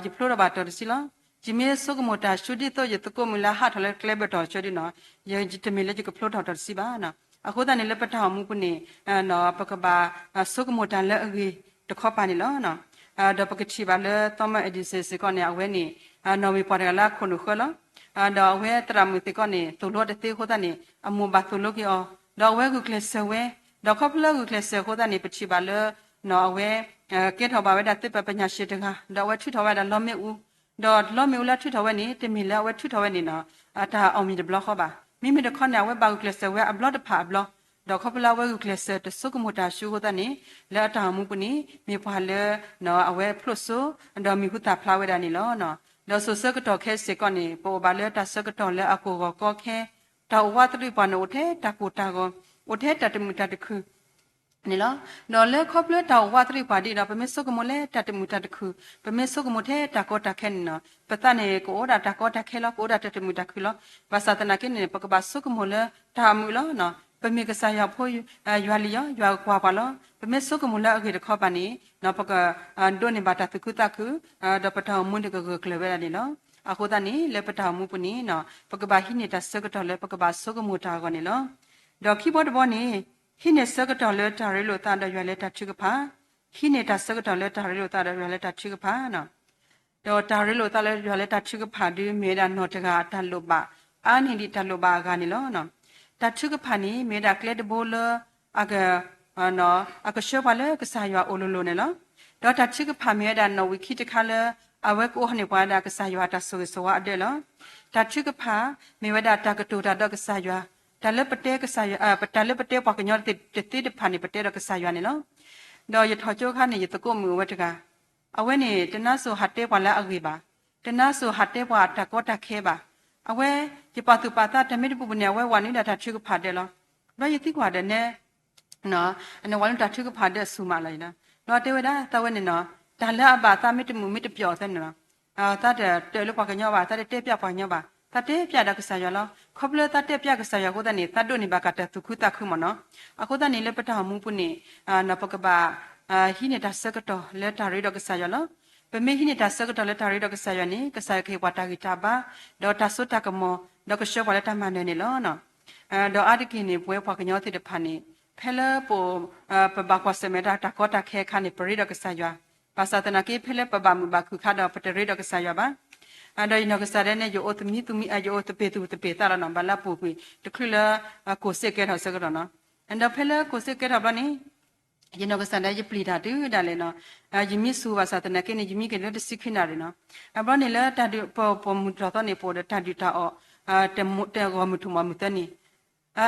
ယဖျိထီၣ်ဘၣ်တီၢ်တဆံလီၤ. ယမ့ၢ်ဆိကမိၣ်တၢ်ဆူဒ်သိးယသကိးမုၣ်လၢ ဟးထီၣ်လၢကျဲဘၢၣ်တီၢ်ဆၢဒ်နီၤ ယတမ့ၢ်လၢယကဖျိထီၣ်တီၢ်တဆံဘၣ်. အဃိသတးန့ၣ် လၢပတၢ်အိၣ်မူပူၤန့ၣ် ပကဘၣ်ဆိကမိၣ်တၢ်လၢအဂ့ၤတခီပၤန့ၣ်လီၤ. ဒီးပကထံၣ်ဘၣ်လၢ Thomas Edison စ့ၢ်ကီးန့ၣ် အဝဲန့ၣ် နီၢ်ဝ့ၤပှၤတဂၤလၢအခိၣ်နူာ်ဃၢလီၤ. ဒီးအဝဲသရၣ်မုၣ်စ့ၢ်ကီးန့ၣ် သိၣ်လိတသ့အဃိသတးန့ၣ် အမိၢ်ဘၣ်သိၣ်လိက့ၤအီၤ, ဒီးအဝဲဂုာ်ကျဲးစၢးဝဲ, ဒီးခီဖျိလၢဂုာ်ကျဲးစၢးအဃိသတးန့ၣ် ပထံၣ်ဘၣ်လၢ အဝဲ ကဲထီၣ်ဘၣ်ဝဲဒၣ်သုးပာ်ပညၣ်ရှ့တဂၤ, ဒီးအဝဲထုးထီၣ်ဝဲဒၣ်လီမ့ၣ်အူ, ဒီးလီမ့ၣ်အူလၢထုးထီၣ်ဝဲန့ၣ် တမ့ၢ်လၢအဝဲထုးထီၣ်ဝဲန့ၣ်နီၤ တၢ်အီၣ်မ့ၤတဘျီဃီဘၣ်. မ့မ့ၢ်တခီန့ၣ် အဝဲဘၣ်ဂုာ်ကျဲးစၢးဝဲအဘျီတဖၣ်အဘျီ, ဒီးခီဖျိလၢအဝဲဂုာ်ကျဲးစၢးတဆိကမိၣ်တၢ်ဆူအဃိသတးန့ၣ် လၢအတၢ်အိၣ်မူပူၤန့ၣ် မ့ၢ်ပှၤလၢ အဝဲဖျိၣ်စိ ဒီးမံၤဟူသၣ်ဖျါဝဲဒၣ်န့ၣ်လီၤ. ဒီးစိၤဆၢကတီၢ်ခဲအံၤစ့ၢ်ကီးန့ၣ် ပအိၣ်ဘၣ်လၢတၢ်ဆၢကတီၢ်လၢအကီၢ်ဂီၤကီခဲ, တၢ်အိၣ်ဝးတရံးပှၤန့ၣ် အိၣ်ထဲတၢ်ကိၢ်တၢ်ဂီၤ, အိၣ်ထဲတၢ်တမုာ်တၢ်တခုၣ် န့ၣ်လီၤ. ဒီးလၢခီဖျိတၢ်အိၣ်ဝးတရံးပှၤဒ်ဒီး ပမ့ၢ်ဆိကမိၣ်လၢတၢ်တမုာ်တၢ်တခုၣ်, ပမ့ၢ်ဆိကမိၣ်ထဲတၢ်ကီတၢ်ခဲန့ၣ်နီၤ ပသးန့ၣ် ကအိၣ်ဒၣ်တၢ်ကီတၢ်ခဲလီၤ, ကအိၣ်ဒၣ်တၢ်တမုာ်တၢ်ခုၣ်လီၤ. ဘၣ်ဆၣ်သနာ်က့န့ၣ် ပကဘၣ်ဆိကမိၣ်လၢတၢ်အမုာ်လီၤ. ပမ့ၢ်ကစၢ်ယွၤဖိ ယွၤလံယီၤ ယွၤကကွၢ်ပှၤလီၤ. ပမ့ၢ်ဆိကမိၣ်လၢအဂ့ၢ်တခီပၤန့ၣ် ပက ဒိးန့ၢ်ဘၣ်တၢ်သူၣ်ခုသးခု ဒီးပတၢ်အိၣ်မူန့ၣ်ကဂၢၢ်ကျၢၤဝဲဒၣ်န့ၣ်လီၤ. အဃိသတးန့ၣ် လၢပတၢ်အိၣ်မူပူၤန့ၣ် ပကဘၣ်ဟံးန့ၢ်တၢ်ဆၢကတီၢ်လၢပကဘၣ်ဆိကမိၣ်တၢ်အဂီၢ်န့ၣ်လီၤ. ဒီးခံဘီတဘီန့ၣ် ဟံးန့ၢ်ဆၢကတီၢ်လၢတၢ်ရ့လိာ်သးဒီးယွၤလၢတၢ်ထုကဖၣ်, ဟံးန့ၢ်တၢ်ဆၢကတီၢ်လၢတၢ်ရ့လိာ်သးဒီးယွၤလၢတၢ်ထုကဖၣ် ဒီးတၢ်ရ့လိာ်သးလၢယွၤလၢတၢ်ထုကဖၣ်ဒုး မ့ၢ်ဝဲဒၣ်နီၢ်တဂၤအတၢ်လိၣ်ဘၣ် အါန့ၢ်ဒံးတၢ်လိၣ်ဘၣ်အဂၤန့ၣ်လီၤ. တၢ်ထုကဖၣ်န့ၣ် မ့ၢ်ဝဲဒၣ်ကျဲတဘိလၢ အက အကဆှၢပှၤလၢကစၢ်ယွၤအအိၣ်လိၤလိၤန့ၣ်လီၤ. ဒီးတၢ်ထုကဖၣ်မ့ၢ်ဝဲဒၣ်နီၣ်ဝံာ်ခံတခါလၢ အဝဲကအိးန့ၢ်ပှၤဒၣ်ကစၢ်ယွၤအတၢ်ဆိၣ်ဂ့ၤဆိၣ်ဝါအဒၢးလီၤ. တၢ်ထုကဖၣ် မ့ၢ်ဝဲဒၣ်တၢ်ကတိၤတၢ်ဒီးကစၢ်ယွၤ တၢ်လၢပတဲကစၢ်ယွၤ, တၢ်လၢပတဲပှၤကညီတသ့တဖၣ်န့ၣ် ပတဲဒီးကစၢ်ယွၤန့ၣ်လီၤ. ဒီးယထီၣ်ကၠိအခါန့ၣ် ယသကိးမုၣ်အိၣ်ဝဲတဂၤ, အဝဲန့ၣ် တနါစိၤဟးတဲပှၤလၢအဂ့ၢ်ဘၣ်, တနါစိၤဟးတဲပှၤတၢ်ကီတၢ်ခဲဘၣ်. အဝဲ ယပာ်သူၣ်ပာ်သးတၢ်မ့ၢ်တပူၤပူၤန့ၣ် အဝဲဝးနုာ်ဒၣ်တၢ်ထုကဖၣ်ဒၢးလီၤ. ဘျီယသံကွၢ်ဒီးနဲ နဝၤလၢတၢ်ထုကဖၣ်ဒၢးဆူၣ်မးလီၤ. ဒီးတဲဝဲဒၣ် သးဝဲန့ၣ်နီၤ, တၢ်လၢအဘၣ်သးမ့ၢ်တမုာ်မ့ၢ်တပျီၣ်အသးန့ၣ်နီၤ, သးတတဲလၢပှၤကညီဘၣ်, သးတတဲပျးပှၤကညီဘၣ်, သးတဲပျးဒီးကစၢ်ယွၤလီၤ. ခီဖျိသးတဲပျးကစၢ်ယွၤအဃိသတးန့ၣ် သးဒိးန့ၢ်ဘၣ်ကးတၢ်သူၣ်ခုသးခုမ့ၢ်နီၤ. အဃိသတးန့ၣ် လၢပတၢ်အိၣ်မူပူၤန့ၣ် ပကဘၣ် ဟံးန့ၢ်တၢ်ဆၢကတီၢ်လၢတၢ်ရ့ဒီးကစၢ်ယွၤလီၤ. ပမ့ၢ်ဟံးန့ၢ်တၢ်ဆၢကတီၢ်လၢတၢ်ရ့ဒီးကစၢ်ယွၤန့ၣ် ကစၢ်ယွၤကဟ့ၣ်ပှၤတၢ်ဂံၢ်တၢ်ဘါ, ဒီးတၢ်စိတၢ်ကမီၤ, ဒီးကဆှၢပှၤလၢတၢ်မၤနၢၤန့ၣ်လီၤ. ဒီးအါတက့ၢ်န့ၣ် ပဝဲပှၤကညီသ့ၣ်တဖၣ်န့ၣ် ဖဲလၢပ ပဘၣ်ကွၢ်ဆၢၣ်မဲာ်တၢ်ကီတၢ်ခဲအခါန့ၣ် ပရ့ဒီးကစၢ်ယွၤ, ဘၣ်ဆၣ်သနာ်က့ ဖဲလၢပဘၣ်မုာ်ဘၣ်ခုၣ်အခါဒီး ပတရ့ဒီးကစၢ်ယွၤဘၣ်. ဒီးယနီၢ်ကစၢ်ဒၣ်န့ၣ် ယအိၣ်သမံသမိး ယအိၣ်သပ့ၤသူၣ်သပ့ၤသးလီၤနီၤ, ဘၣ်လၢအပူၤကွံာ်တချုးလၢ ကိၣ်စ့ကဲထီၣ်ဆၢကတီၢ်နီၤ. ဒီးဖဲလၢကိၣ်စ့ကဲထီၣ်ဘျီန့ၣ် ယနီၢ်ကစၢ်ဒၣ်ယပျံၤတၢ်တုၤဒၣ်လဲာ်နီၤ, ယမံဆူၣ်ဘၣ်ဆၣ်သနာ်က့န့ၣ် ယမံက့ၤလၢတဆံခွံနၣ်ရံၣ်နီၤ. အဘျီန့ၣ်လၢတၢ်ဒုး ပပိာ်မုၣ်တြီၢ်သီန့ၣ် ပအိၣ်ဒီးတၢ်ဒုးတၢ်အီၣ် တဂီၢ်မုၢ်ထူၣ်မီၢ်မုၢ်သၢနံၤ,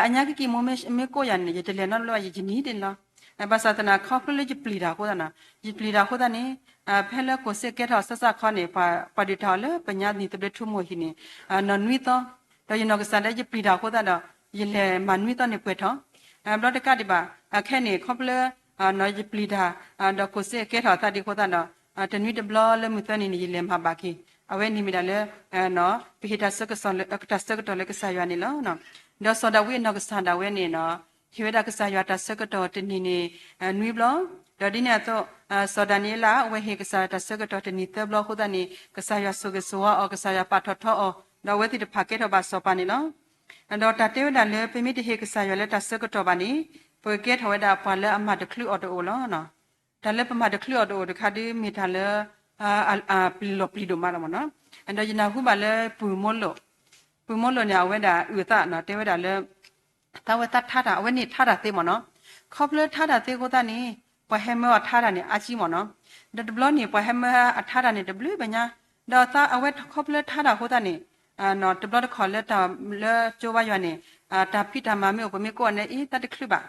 အညါကက့ၤမိၢ်မ့ၢ်ကိးယၤန့ၣ် ယတလဲၤနီတဘျီဘၣ် ယယနံၤဒ်န့ၣ်လီၤ. ဘၣ်ဆၣ်သနာ်က့ခီဖျိလၢယပျံၤတၢ်အဃိသတးနီၤ, ယပျံၤတၢ်အဃိသတးန့ၣ် ဖဲလၢကိၣ်စ့ကဲထီၣ်စၢ်စၢ်ခီန့ၣ် ပှၤဒုးတၢ်အီၣ်လၢပညါနံၣ်သဘျ့ထူမိၢ်ဟံၣ်န့ၣ် နီၢ်နွံသီ, ဒီးယနီၢ်ကစၢ်ဒၣ်ယပျံၤတၢ်အဃိသတးဒီး ယလဲၤမၤနွံသီန့ၣ်ပှဲၤထီၣ်, ဘျီတကးဒံးဘၣ် အခဲန့ၣ် ခီဖျိ ယပျံၤတၢ် ဒီးကိၣ်စ့ကဲထီၣ်အသးဒ်အဃိသတးဒီး တနွံတဘျီလၢမုၢ်သၢနံၤန့ၣ် ယလဲၤမၤဘၣ်က့ၤ အဝဲန့ၣ်မ့ၢ်ဒၣ်လၢ ပဟ့ၣ်တၢ်ဆၢကတီၢ်လၢကစၢ်ယွၤန့ၣ်လီၤ. ဒီးစီၤဒၤဝံးအနီၢ်ကစၢ်ဒၣ်ဝဲန့ၣ် ဟ့ၣ်ဝဲဒၣ်ကစၢ်ယွၤတၢ်ဆၢကတီၢ်တနံၤန့ၣ် နွံဘျီ, ဒီးဒ်န့ၣ်အသိး စီၤဒၤနံးယ့လး အဝဲဟ့ၣ်ကစၢ်ယွၤတၢ်ဆၢကတီၢ်တနံၤသၢဘျီအဃိသတးန့ၣ် ကစၢ်ယွၤဆိၣ်ဂ့ၤဆိၣ်ဝါအီၤ ကစၢ်ယွၤပာ်ထီၣ်ထီအီၤ ဒီးအဝဲသ့ၣ်တဖၣ်ကဲထီၣ်ဘၣ်စီၤပၤန့ၣ်လီၤ. ဒီးတၢ်တဲဝဲဒၣ်လၢ ပမ့ၢ်တဟ့ၣ်ကစၢ်ယွၤလၢတၢ်ဆၢကတီၢ်ဘၣ်န့ၣ် ပကကဲထီၣ်ဝဲဒၣ်ပှၤလၢအမၤတချုးအီၣ်တအိၣ်လီၤ. တၢ်လၢပမၤတချုးအီၣ်တအိၣ်တခါဒ်မ့ၢ်တၢ်လၢ ပလီၢ်ပျံၤဒိၣ်မးလီၤမ့ၢ်နီၤ. ဒီးယနၢ်ဟူဘၣ်လၢပုၢ်မိလိာ်, ပုၢ်မိလိာ်န့ၣ် အဝဲဒၣ်အုၣ်အသးနီၤ တဲဝဲဒၣ်လၢ သးဝဲသးထါတၢ် အဝဲန့ၣ်ထါတၢ်သ့မ့ၢ်နီၤ. ခီဖျိထါတၢ်သ့အဃိသတးန့ၣ် ပှၤဟဲမၢအီၤထါတၢ်န့ၣ် အါကံမ့ၢ်နီၤ. ဒီးတဘျီန့ၣ် ပှၤဟဲမၢအထါတၢ်န့ၣ် တဘျုးဘၣ်ညါ, ဒီးအဝဲခီဖျိထါတၢ်အဃိသတးန့ၣ် တဘျီတခီၣ်လၢတၢ်လၢကၠိဘါယွၤန့ၣ် တၢ်ဖံးတၢ်မၤမ့ၢ်အိၣ် ပမ့ၢ်ကိးအီၤန့ၣ် အ့ သးတချုးဘၣ်,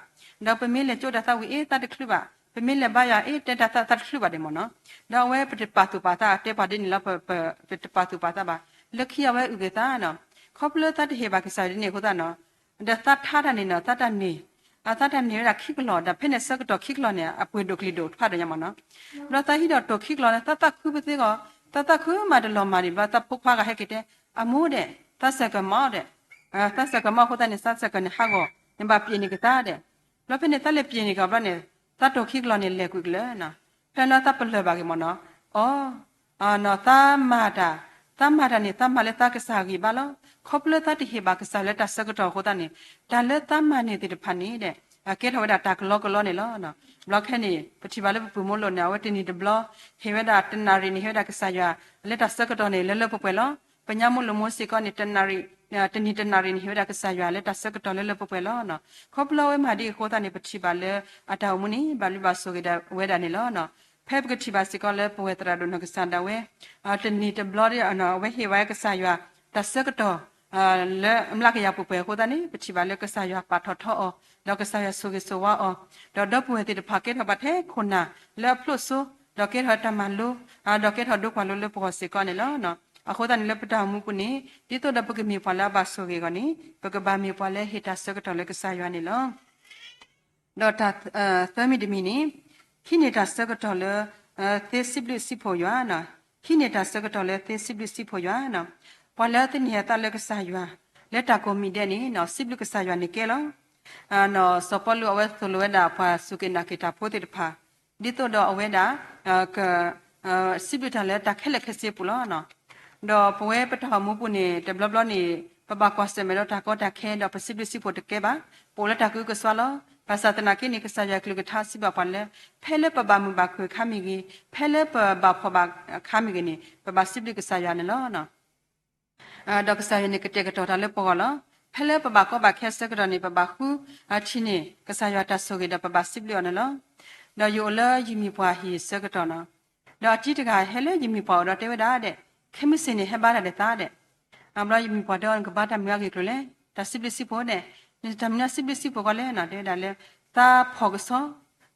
ဒီးပမ့ၢ်လဲၤကၠိဒီးသးဝံၤ အ့ သးတချုးဘၣ်, ပမ့ၢ်လဲၤဘါယွၤ အ့ တဲတၢ်သးတချုးဘၣ်ဒံးမ့ၢ်နီၤ. ဒီးအဝဲပတပာ်သူၣ်ပာ်သး တဲပှၤဒ်န့ၣ်လီၤ. ပတပာ်သူၣ်ပာ်သးဘၣ်. လၢခံအဝဲအုၣ်က့ၤသးနီၤ, ခီဖျိသးတဟ့ၣ်ဘၣ်ကစၢ်ယွၤဒ်န့ၣ်အဃိသတးနီၤ, ဒီးသးထါတၢ်န့ၣ်နီၤ သးတၢ်န့ၢ် အသးတၢ်န့ၢ်ဝဲဒၣ်ခံကလီၢ် ဒီးဖဲန့ၣ်ဆၢကတီၢ်ခံကလီၢ်န့ၣ် အပှ့ၤဒိၣ်ကလံၤဒိၣ်တဖၣ်ဒီးညါမ့ၢ်နီၤ. ဘျီသးဟံးဒီးတိၢ်ခံကလီၢ်န့ၣ် သးသးခုပသ့ဂီၢ်, သးသးခုမးတလီၤမၢ်ဒံး ဘျီသးဖိခွါဂၤဟဲက့ၤတဲ အမိၢ်ဒဲး သးစဲးကမီၤဒဲး, သးစဲးကမီၤအဃိသတးန့ၣ် သးစဲးကန့ၣ်ဟးဂီၤ, နဘၣ်ပျဲန့ၢ်က့ၤသးဒဲး. ဘျီဖဲန့ၣ်သးလဲၤပျဲန့ၢ်က့ၤဘျီန့ၣ် သးတိၢ်ခံကလီၢ်န့ၣ်လဲၤကွံာ်ကလၢာ်နီၤ. ဖဲန့ၣ်သးပလၢၢ်ဘၣ်က့ၤမ့ၢ်နီၤ. အီ သးမၤတၢ်, သးမၤတၢ်န့ၣ် သးမၤလၢသးကစၢ်ဂံၢ်ဘါလီၤ. ခီဖျိသးတဟ့ၣ်ဘၣ်ကစၢ်လၢတၢ်ဆၢကတီၢ်အဃိသတးန့ၣ် တၢ်လၢသးမၤန့ၢ်သ့ၣ်တဖၣ်န့ၣ်ဒဲး ကဲထီၣ်ဝဲဒၣ်တၢ်ကလီကလီန့ၣ်လီၤ. ဘျီခဲန့ၣ် ပထံၣ်ဘၣ်လၢပပုၢ်မိလိာ်န့ၣ် အဝဲတနံၤတဘျီ ဟ့ၣ်ဝဲဒၣ်တနၣ်ရံၣ်န့ၣ် ဟ့ၣ်ဝဲဒၣ်ကစၢ်ယွၤလၢတၢ်ဆၢကတီၢ်န့ၣ် လၢလၢပှဲၤပှဲၤလီၤ. ပညါမိၢ်လိာ်မိၢ်စ့ၢ်ကီးန့ၣ် တနံၤတနၣ်ရံၣ်န့ၣ် ဟ့ၣ်ဝဲဒၣ်ကစၢ်ယွၤလၢတၢ်ဆၢကတီၢ်လၢလၢပှဲၤပှဲၤလီၤ. ခီဖျိအဝဲမၤဒ်အဃိသတးန့ၣ် ပထံၣ်ဘၣ်လၢအတၢ်အိၣ်မူန့ၣ် ဘၣ်ဘျုးဘၣ်ဆိၣ်ဂ့ၤဒၣ်ဝဲဒၣ်န့ၣ်လီၤ. ဖဲပကထံၣ်ဘၣ်စ့ၢ်ကီးလၢပဝဲသရၣ်ဒိၣ်နီၢ်ကစၢ်ဒၣ်ဝဲ တနံၤတဘျီ အဝဲဟ့ၣ်ဝဲကစၢ်ယွၤ တၢ်ဆၢကတီၢ် လၢအမျးကယၤပှဲၤပှဲၤအဃိသတးန့ၣ် ပထံၣ်ဘၣ်လၢကစၢ်ယွၤပာ်ထီၣ်ထီအီၤ, ဒီးကစၢ်ယွၤဆိၣ်ဂ့ၤဆိၣ်ဝါအီၤ, ဒီးဒီပုၢ်ဝဲၢ်သ့ၣ်တဖၣ်ကဲထီၣ်ဘၣ်ထဲခိၣ်နၢ်လၢအဖျိးစိ, ဒီးကဲထီၣ်တၢ်မၤလိ, ဒီးကဲထီၣ်ဒိကွၢ်လိလၢပဂီၢ်စ့ၢ်ကီးန့ၣ်လီၤ. အဃိသတးန့ၣ်လၢပတၢ်အိၣ်မူပူၤန့ၣ် ဒ်သိးဒီးပကမ့ၢ်ပှၤလၢအဘၣ်ဆိၣ်ဂ့ၤအဂီၢ်န့ၣ် ပကဘၣ်မ့ၢ်ပှၤလၢဟ့ၣ်တၢ်ဆၢကတီၢ်လၢကစၢ်ယွၤန့ၣ်လီၤ. ဒီးတၢ်သၢမံၤတမံၤန့ၣ် ဟံးန့ၢ်တၢ်ဆၢကတီၢ်လၢ သ့စံးဘျုးစံးဖှိၣ်ယွၤ, ဟံးန့ၢ်တၢ်ဆၢကတီၢ်လၢသ့စံးဘျုးစံးဖှိၣ်ယွၤ, ပှၤလၢသန့ၤအသးလၢကစၢ်ယွၤ လၢတၢ်ကိးမံၤဒဲးန့ၣ် စံးဘျုးကစၢ်ယွၤန့ၣ်ကဲလီၤ. စီၤပီလူးအဝဲသိၣ်လိဝဲဒၣ်ပှၤစူၢ်က့ၤနာ်က့ၤတၢ်ဖိသ့ၣ်တဖၣ် ဒ်သိးဒီးအဝဲဒၣ် က စံးဘျုးတၢ်လၢတၢ်ခဲလၢာ်ခဲဆ့အပူၤလီၤ. ဒီးပဝဲပတၢ်အိၣ်မူပူၤန့ၣ် တဘျီဘျီန့ၣ် ပဘၣ်ကွၢ်ဆၢၣ်မဲာ်ဒီးတၢ်ကီတၢ်ခဲ ဒီးပစံးဘျုးစံးဖှိၣ်တကဲဘၣ်, ပအိၣ်လၢတၢ်ကအုကစွါလီၤ. ဘၣ်ဆၣ်သနာ်က့န့ၣ် ကစၢ်ယွၤကလုၢ်ကထါစံးဘၣ်ပှၤလၢ ဖဲလၢပဘၣ်မုာ်ဘၣ်ခုၣ်အခါမ့ၢ်ဂ့ၤ, ဖဲလၢပဘၣ်ဖှီၣ်ဘၣ်အခါမ့ၢ်ဂ့ၤန့ၣ် ပဘၣ်စံးဘျုးကစၢ်ယွၤန့ၣ်လီၤ. ဒီးကစၢ်ယွၤန့ၣ်ကတဲာ်ကတီၤတၢ်လၢပဂီၢ်လီၤ. ဖဲလၢပဘၣ်ကီဘၣ်ခဲအဆၢကတီၢ်န့ၣ် ပဘၣ်ဃုထံၣ်န့ၢ် ကစၢ်ယွၤတၢ်ဆိၣ်ဂ့ၤဒီးပဘၣ်စံးဘျုးအီၤန့ၣ်လီၤ. ဒီးယအိၣ်လၢယမံၤပှၢ်ဟံၣ်အဆၢကတီၢ်နီၤ, ဒီးအတံၤတဂၤဟဲလၢယမံၤပှၢ်အိၣ်ဒီးတဲဝဲဒၣ်ဒဲး, ခဲမုၢ်ဆ့ၣ်န့ၣ် ဟဲဘါတၢ်ဒီးသးဒဲး. ဘျီယမံၤပှၢ်တဲအီၤ နကဘါတၢ်မုာ်အဂ့ၢ်အကျိၤလဲၣ်, တၢ်စံးဘျုးစံးဖှိၣ်ဒဲး, နတၢ်မနုၤစံးဘျုးစံးဖှိၣ်ကီးလဲၣ်နီၤ တဲဝဲဒၣ်လၢ သးဖှီၣ်ကဆီ,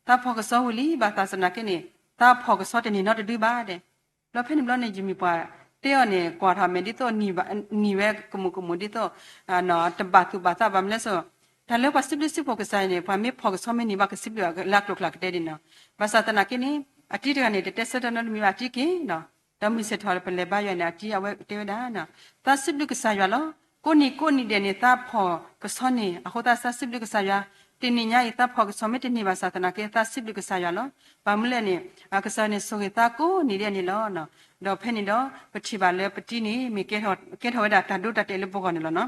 သးဖှီၣ်ကဆီဝံၤလံ ဘၣ်ဆၣ်သနာ်က့န့ၣ် သးဖှီၣ်ကဆီတန့ၢ်နီတဒုဘၣ်ဒဲး. ဘျီဖဲန့ၣ်ဘျီန့ၣ် ယမ့ၢ်ပှၤတဲအီၤန့ၣ် ကွၢ်ထီၣ်မဲာ်ဒ်သိး နံၤဝဲကမူၤကမူၤဒ်သိး တဘၣ်သူၣ်ဘၣ်သးဘၣ်မနုၤလဲၣ်. တၢ်လၢပှၤစံးဘျုးစံးဖှိၣ်ကစၢ်ယွၤန့ၣ် ပှၤမ့ၢ်ဖှီၣ်ကဆီမ့ၢ်န့ၢ်ဘၣ် ကစံးဘျုးလၢအကျိၤကျဲကတဲဒ်နီၤ. ဘၣ်ဆၣ်သနာ်က့န့ၣ် အတံၤတဂၤန့ၣ် တတဲဆၢတၢ်နီတမံၤဘၣ် အတံၤက့ၤနီၤ. ဒီးမုၢ်ဆ့ၣ်ထီၣ်ပလဲၤဘါယွၤန့ၣ် အတံၤအဝဲတဲဝဲဒၣ် သးစံးဘျုးကစၢ်ယွၤလီၤ. ကိးနံၤကိးနံၤဒဲးန့ၣ် သးဖှီၣ်ကဆီန့ၣ် အဃိသတးစံးဘျုးကစၢ်ယွၤ, တနံၤညါအံၤ သးဖှီၣ်ကဆီမ့ၢ်တန့ၢ်ဘၣ်ဆၣ်သနာ်က့ သးစံးဘျုးကစၢ်ယွၤလီၤ. ဘၣ်မနုၤလဲၣ်န့ၣ် ကစၢ်ယွၤန့ၣ် ဆိၣ်ဂ့ၤသးကိးနံၤဒဲးန့ၣ်လီၤ. ဒီးဖဲန့ၣ်ဒီး ပထံၣ်ဘၣ်လၢပတံၤန့ၣ် မ့ၢ်ကဲထီၣ်ဝဲဒၣ်တၢ်ဒိတၢ်တဲာ်လၢပဂီၢ်န့ၣ်လီၤန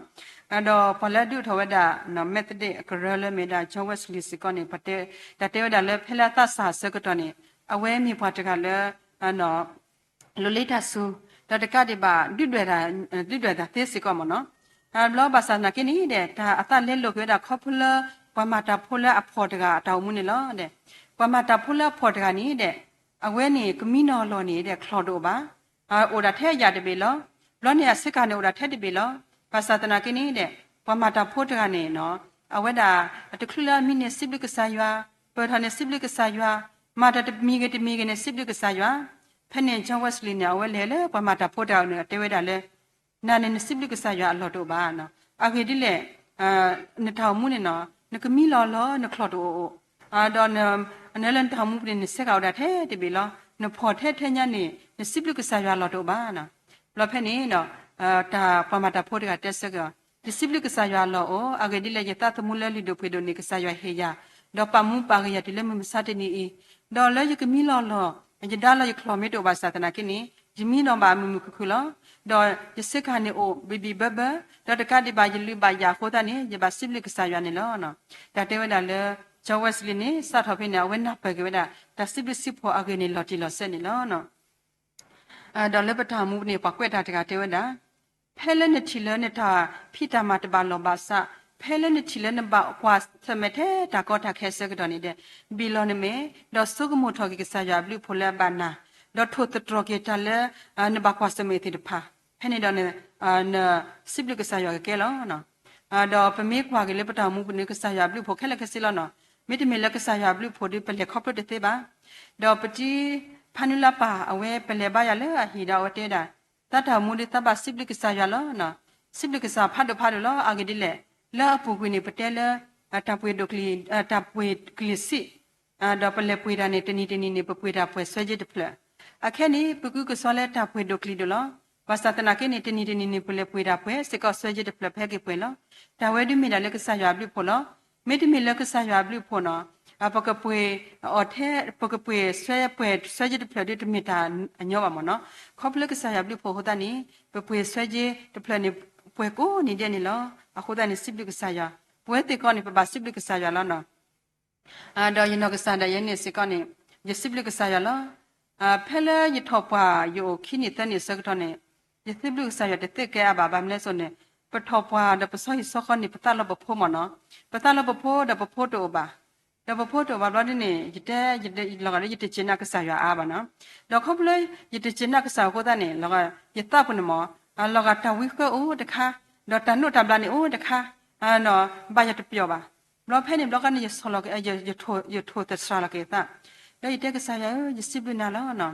ီၤ. ဒီးပှၤလၢအဒုးအိၣ်ထီၣ်ဝဲဒၣ် Methodist အကရၢလၢမ့ၢ်ဝဲဒၣ် John Wesley စ့ၢ်ကီးန့ၣ် ပှၤတဲ တၢ်တဲဝဲဒၣ်လၢဖဲလၢအသးစၢ်အဆၢကတီၢ်န့ၣ် အဝဲမ့ၢ်ပှၤတဂၤလၢ လိၤလ့တၢ်စူၤ, ဒီးတကးဒံးဘၣ် ဒုးဒွဲၣ်တၢ်သ့စ့ၢ်ကီးမ့ၢ်နီၤ. ဘျီဘၣ်ဆၣ်သနာ်က့န့ၣ်ဒီး တၢ်အသးလဲလိာ်က့ၤဝဲဒၣ်ခီဖျိလၢ ပှၤမၤတၢ်ဖိလၢအဖှီၣ်တဂၤအတၢ်အိၣ်မူန့ၣ်လီၤ. ပှၤမၤတၢ်ဖိလၢအဖှီၣ်တဂၤန့ၣ်ဒီး အဝဲန့ၣ် ကမံလီၤလီၢ်န့ၣ်ဒီး ချီၣ်တအိၣ်ဘၣ်. အိၣ်ဒၣ်ထဲအယၣ်တဘ့ၣ်လီၤ. ဘျီန့ၣ်အဆ့ကၤန့ၣ်အိၣ်ဒၣ်ထဲတဘ့ၣ်လီၤ. ဘၣ်ဆၣ်သနာ်က့န့ၣ်ဒီး ပှၤမၤတၢ်ဖိတဂၤန့ၣ် အဝဲဒၣ် အတချုးလၢအမံန့ၣ်စံးဘျုးကစၢ်ယွၤ, ပၢၢ်ထီၣ်န့ၣ်စံးဘျုးကစၢ်ယွၤ, မၤတၢ်တမံၤဂ့ၤတမံၤဂ့ၤန့ၣ် စံးဘျုးကစၢ်ယွၤ. ဖဲန့ၣ် John Wesley န့ၣ် အဝဲလဲၤလၢပှၤမၤတၢ်ဖိတဂၤန့ၣ် အတဲဝဲဒၣ်လၢ နၤန့ၣ်နစံးဘျုးကစၢ်ယွၤအလီၢ်တအိၣ်ဘၣ်. အဂ့ၢ်ဒ်လဲၣ်, နတၢ်အိၣ်မူန့ၣ်နီၤ နကမံလီၤလီၢ် နချီၣ်တအိၣ်အိၣ်, ဒီး နလၢနတၢ်အိၣ်မူပူၤန့ၣ် နဆ့ကၤအိၣ်ဒၣ်ထဲတဘ့ၣ်လီၤ. နဖှီၣ်ထဲထဲညါန့ၣ် နစံးဘျုးကစၢ်ယွၤအလီၢ်တအိၣ်ဘၣ်. ဘျီဖဲန့ၣ်ဒီး တၢ်ပှၤမၤတၢ်ဖိတဂၤတဲဆၢက့ၤအီၤ, ယစံးဘျုးကစၢ်ယွၤအလီၢ်အိၣ်, အဂ့ၢ်ဒ်လဲၣ် ယသးသမူလၢလုၢ်ဒိၣ်ပှ့ၤဒိၣ်န့ၣ် ကစၢ်ယွၤဟ့ၣ်ယၤ, ဒီးပာ်မူပာ်ဂ့ၤယၤတုၤလၢမုၢ်မဆါတနံၤအံၤ, ဒီးလၢယကမံလီၤလီၢ်, ယဒါလီၤယချီၣ်မ့ၢ်တအိၣ်ဘၣ်ဆၣ်သနာ်က့န့ၣ် ယမံလီၤဘၣ်မုာ်မုာ်ခုၣ်ခုၣ်လီၤ. ဒီးယဆ့ကၤန့ၣ်အိၣ်ဘံၣ်ဘံၣ်ဘၢဘၢ, ဒီးတကးဒံးဘၣ်ယလုၢ်ဘၣ်ယၢ်အဃိသတးန့ၣ် ယဘၣ်စံးဘျုးကစၢ်ယွၤန့ၣ်လီၤ. တၢ်တဲဝဲဒၣ်လၢ John Wesley န့ၣ် စးထီၣ်ဖဲန့ၣ် အဝဲနၢ်ပၢၢ်က့ၤဝဲဒၣ် တၢ်စံးဘျုးစံးဖှိၣ်အဂ့ၢ်န့ၣ် လီၤတံၢ်လီၤဆဲးန့ၣ်လီၤ. ဒီးလၢပတၢ်အိၣ်မူန့ၣ် ပှၤကွဲးတၢ်တဂၤတဲဝဲဒၣ်, ဖဲလၢနထံၣ်လၢနတၢ်ဖံးတၢ်မၤတဘၣ်လီၢ်ဘၣ်ဆၣ်, ဖဲလၢနထံၣ်လၢနဘၣ်ကွၢ်ဆၢၣ်မဲာ်ထဲတၢ်ကီတၢ်ခဲအဆၢကတီၢ်န့ၣ်ဒီး, ဘံၣ်လီၤနမဲာ်, ဒီးဆိကမိၣ်ထီၣ်က့ၤကစၢ်ယွၤအဘျုးအဖှိၣ်လၢအဘၣ်နၤ, ဒီးထိၣ်သတြီၤက့ၤတၢ်လၢ နဘၣ်ကွၢ်ဆၢၣ်မဲာ်သ့ၣ်တဖၣ်, ဖဲန့ၣ်ဒီး နစံးဘျုးကစၢ်ယွၤကကဲလီၤ. ဒီးပမ့ၢ်ကွၢ်က့ၤလၢပတၢ်အိၣ်မူပူၤန့ၣ် ကစၢ်ယွၤအဘျုးအဖှိၣ်ခဲလၢာ်ခဲဆ့လီၤနီၤ. မ့တမ့ၢ်လၢကစၢ်ယွၤအဘျုးအဖှိၣ်ဒီး ပလဲၤခီဖျိတသ့ဘၣ်. ဒီးပတံၤဖးနုလါပၢ် အဝဲပလဲၤဘါယွၤလၢအဟံၣ်ဒီးအဝဲတဲဒၣ်, သးတၢ်အိၣ်မူဒီးသးဘၣ်စံးဘျုးကစၢ်ယွၤလီၤ. စံးဘျုးကစၢ်ဖးဒိၣ်ဖးဒိၣ်လီၤ. အဂ့ၢ်ဒ်လဲၣ်, လၢအပူၤကွံာ်န့ၣ် ပတဲလၢ တၢ်ပှ့ၤဒိၣ်ကျံၤ, တၢ်ပှ့ၤကျံၤစံး, ဒီးပလဲၤပှ့ၤတၢ်န့ၣ် တနံၤတနံၤန့ၣ် ပပှ့ၤတၢ်ပှဲၤစွဲက့တဖျၢၣ်. အခဲန့ၣ် ပကုကစီလၢတၢ်ပှ့ၤဒိၣ်ကျံၤဒိၣ်လီၤ. ဘၣ်ဆၣ်သနာ်က့န့ၣ် တနံၤတနံၤန့ၣ် ပလဲၤပှ့ၤတၢ်ပှဲၤစ့ၢ်ကီးစွဲက့တဖျၢၣ် ပဟဲက့ၤပှဲၤလီၤ. တၢ်ဝဲဒုးမ့ၢ်ဒၣ်လၢကစၢ်ယွၤအဘျုးအဖှိၣ်လီၤ. မ့တမ့ၢ်လၢကစၢ်ယွၤအဘျုးအဖှိၣ်နီၤ, ပကပှ့ၤအီၤထဲ ပကပှ့ၤစွဲပှဲၤစွဲက့တဖျၢၣ်ဒီး တမ့ၢ်တၢ်ညီဘၣ်မ့ၢ်နီၤ. ခီဖျိကစၢ်ယွၤအဘျုးအဖှိၣ်အဃိသတးန့ၣ် ပပှ့ၤစွဲက့တဖျၢၣ်န့ၣ် ပှဲၤကိးနံၤဒဲးန့ၣ်လီၤ. အဃိသတးန့ၣ် စံးဘျုးကစၢ်ယွၤ, ပဝဲသ့ၣ်ကီးန့ၣ် ပဘၣ်စံးဘျုးကစၢ်ယွၤလီၤနီၤ. ဒီးယနီၢ်ကစၢ်ဒၣ်ယဲန့ၣ်စ့ၢ်ကီးန့ၣ် ယစံးဘျုးကစၢ်ယွၤလီၤ. ဖဲလၢယထီၣ်ပှၢ်ယအိၣ်ခံနံၣ်သၢနံၣ်အဆၢကတီၢ်န့ၣ် ယစံးဘျုးကစၢ်ယွၤတသ့ကဲအါဘၣ်. ဘၣ်မနုၤလဲၣ်န့ၣ် ပထီၣ်ပှၢ်ဒီးပဆီဟံၣ်ဆီဃီန့ၣ် ပသးလီၤပဖိမ့ၢ်နီၤ. ပသးလီၤပဖိဒီးပဖိတအိၣ်ဘၣ်. ဒီးပဖိတအိၣ်ဘၣ်ဘျီဒ်န့ၣ် ယတဲ လီၤဂာ်လၢယတစံးနၢ်ကစၢ်ယွၤအါဘၣ်နီၤ. ဒီးခီဖျိယတစံးနၢ်ကစၢ်အဃိသတးန့ၣ် ယသးပူၤန့ၣ်မ့ၢ် လီၤဂာ်တၢ်ဝံဃၢအိၣ်တခါ, ဒီးတၢ်နိးတၢ်ဘျးန့ၣ်အိၣ်တခါ, ဘၣ်ယတပျီၢ်ဘၣ်. ဘျီဖဲန့ၣ်ဘျီဃီန့ၣ် ယဆီၣ်လီၤက့ၤ ယထိၣ်သတြီၤလီၤက့ၤယသး, ဒီးယတဲကစၢ်ယွၤဧၢ, ယစံးဘျုးနၤလီၤ.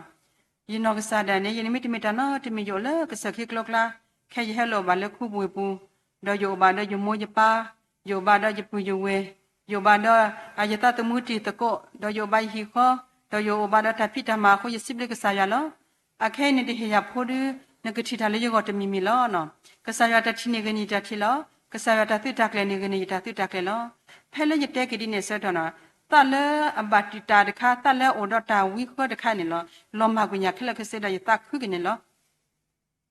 ယနီၢ်ကစၢ်ဒၣ်န့ၣ် ယန့ၣ်မ့တမ့ၢ်တၢ်နီတမံၤ ယအိၣ်လၢကစၢၢ်ခံကျိကျါ, ခဲယဟဲလီၤဘၣ်လၢခူပူၤအပူၤ, ဒီးယအိၣ်ဘၣ်ဒီးယမိၢ်ယပၢ်, ယအိၣ်ဘၣ်ဒီးယပုၢ်ယဝဲၢ်, ယအိၣ်ဘၣ်ဒီးယသးသမူတံၤသကိး, ဒီးယအိၣ်ဘၣ်ယဟံၣ်ဃီ, ဒီးယအိၣ်ဘၣ်ဒီးတၢ်ဖံးတၢ်မၤအဃိ ယစံးဘျုးကစၢ်ယွၤလီၤ. အခဲအံၤန့ၣ်တဟ့ၣ်ယၤဖိဒီး နကထံၣ်တၢ်လၢယဂီၢ်တမံၤမံၤလီၤ. ကစၢ်ယွၤတၢ်ထံၣ်န့ၣ်ဂ့ၤန့ၢ်ယတၢ်ထံၣ်လီၤ. ကစၢ်ယွၤတၢ်သုးတၢ်ကျဲၤန့ၣ်ဂ့ၤန့ၢ်ယတၢ်သုးတၢ်ကျဲၤလီၤ. ဖဲလၢယတဲက့ၤဒ်န့ၣ်အဆၢကတီၢ်နီၤ, သးလၢအဘၣ်တံာ်တာ်တခါ, သးလၢအအိၣ်ဒီးတၢ်ဝံဃၢတခါန့ၣ်လီၤ. လီၤမၢ်ကွံာ်ယၤခဲလၢာ်ခဲဆ့ဒီးယသးခုက့ၤန့ၣ်လီၤ.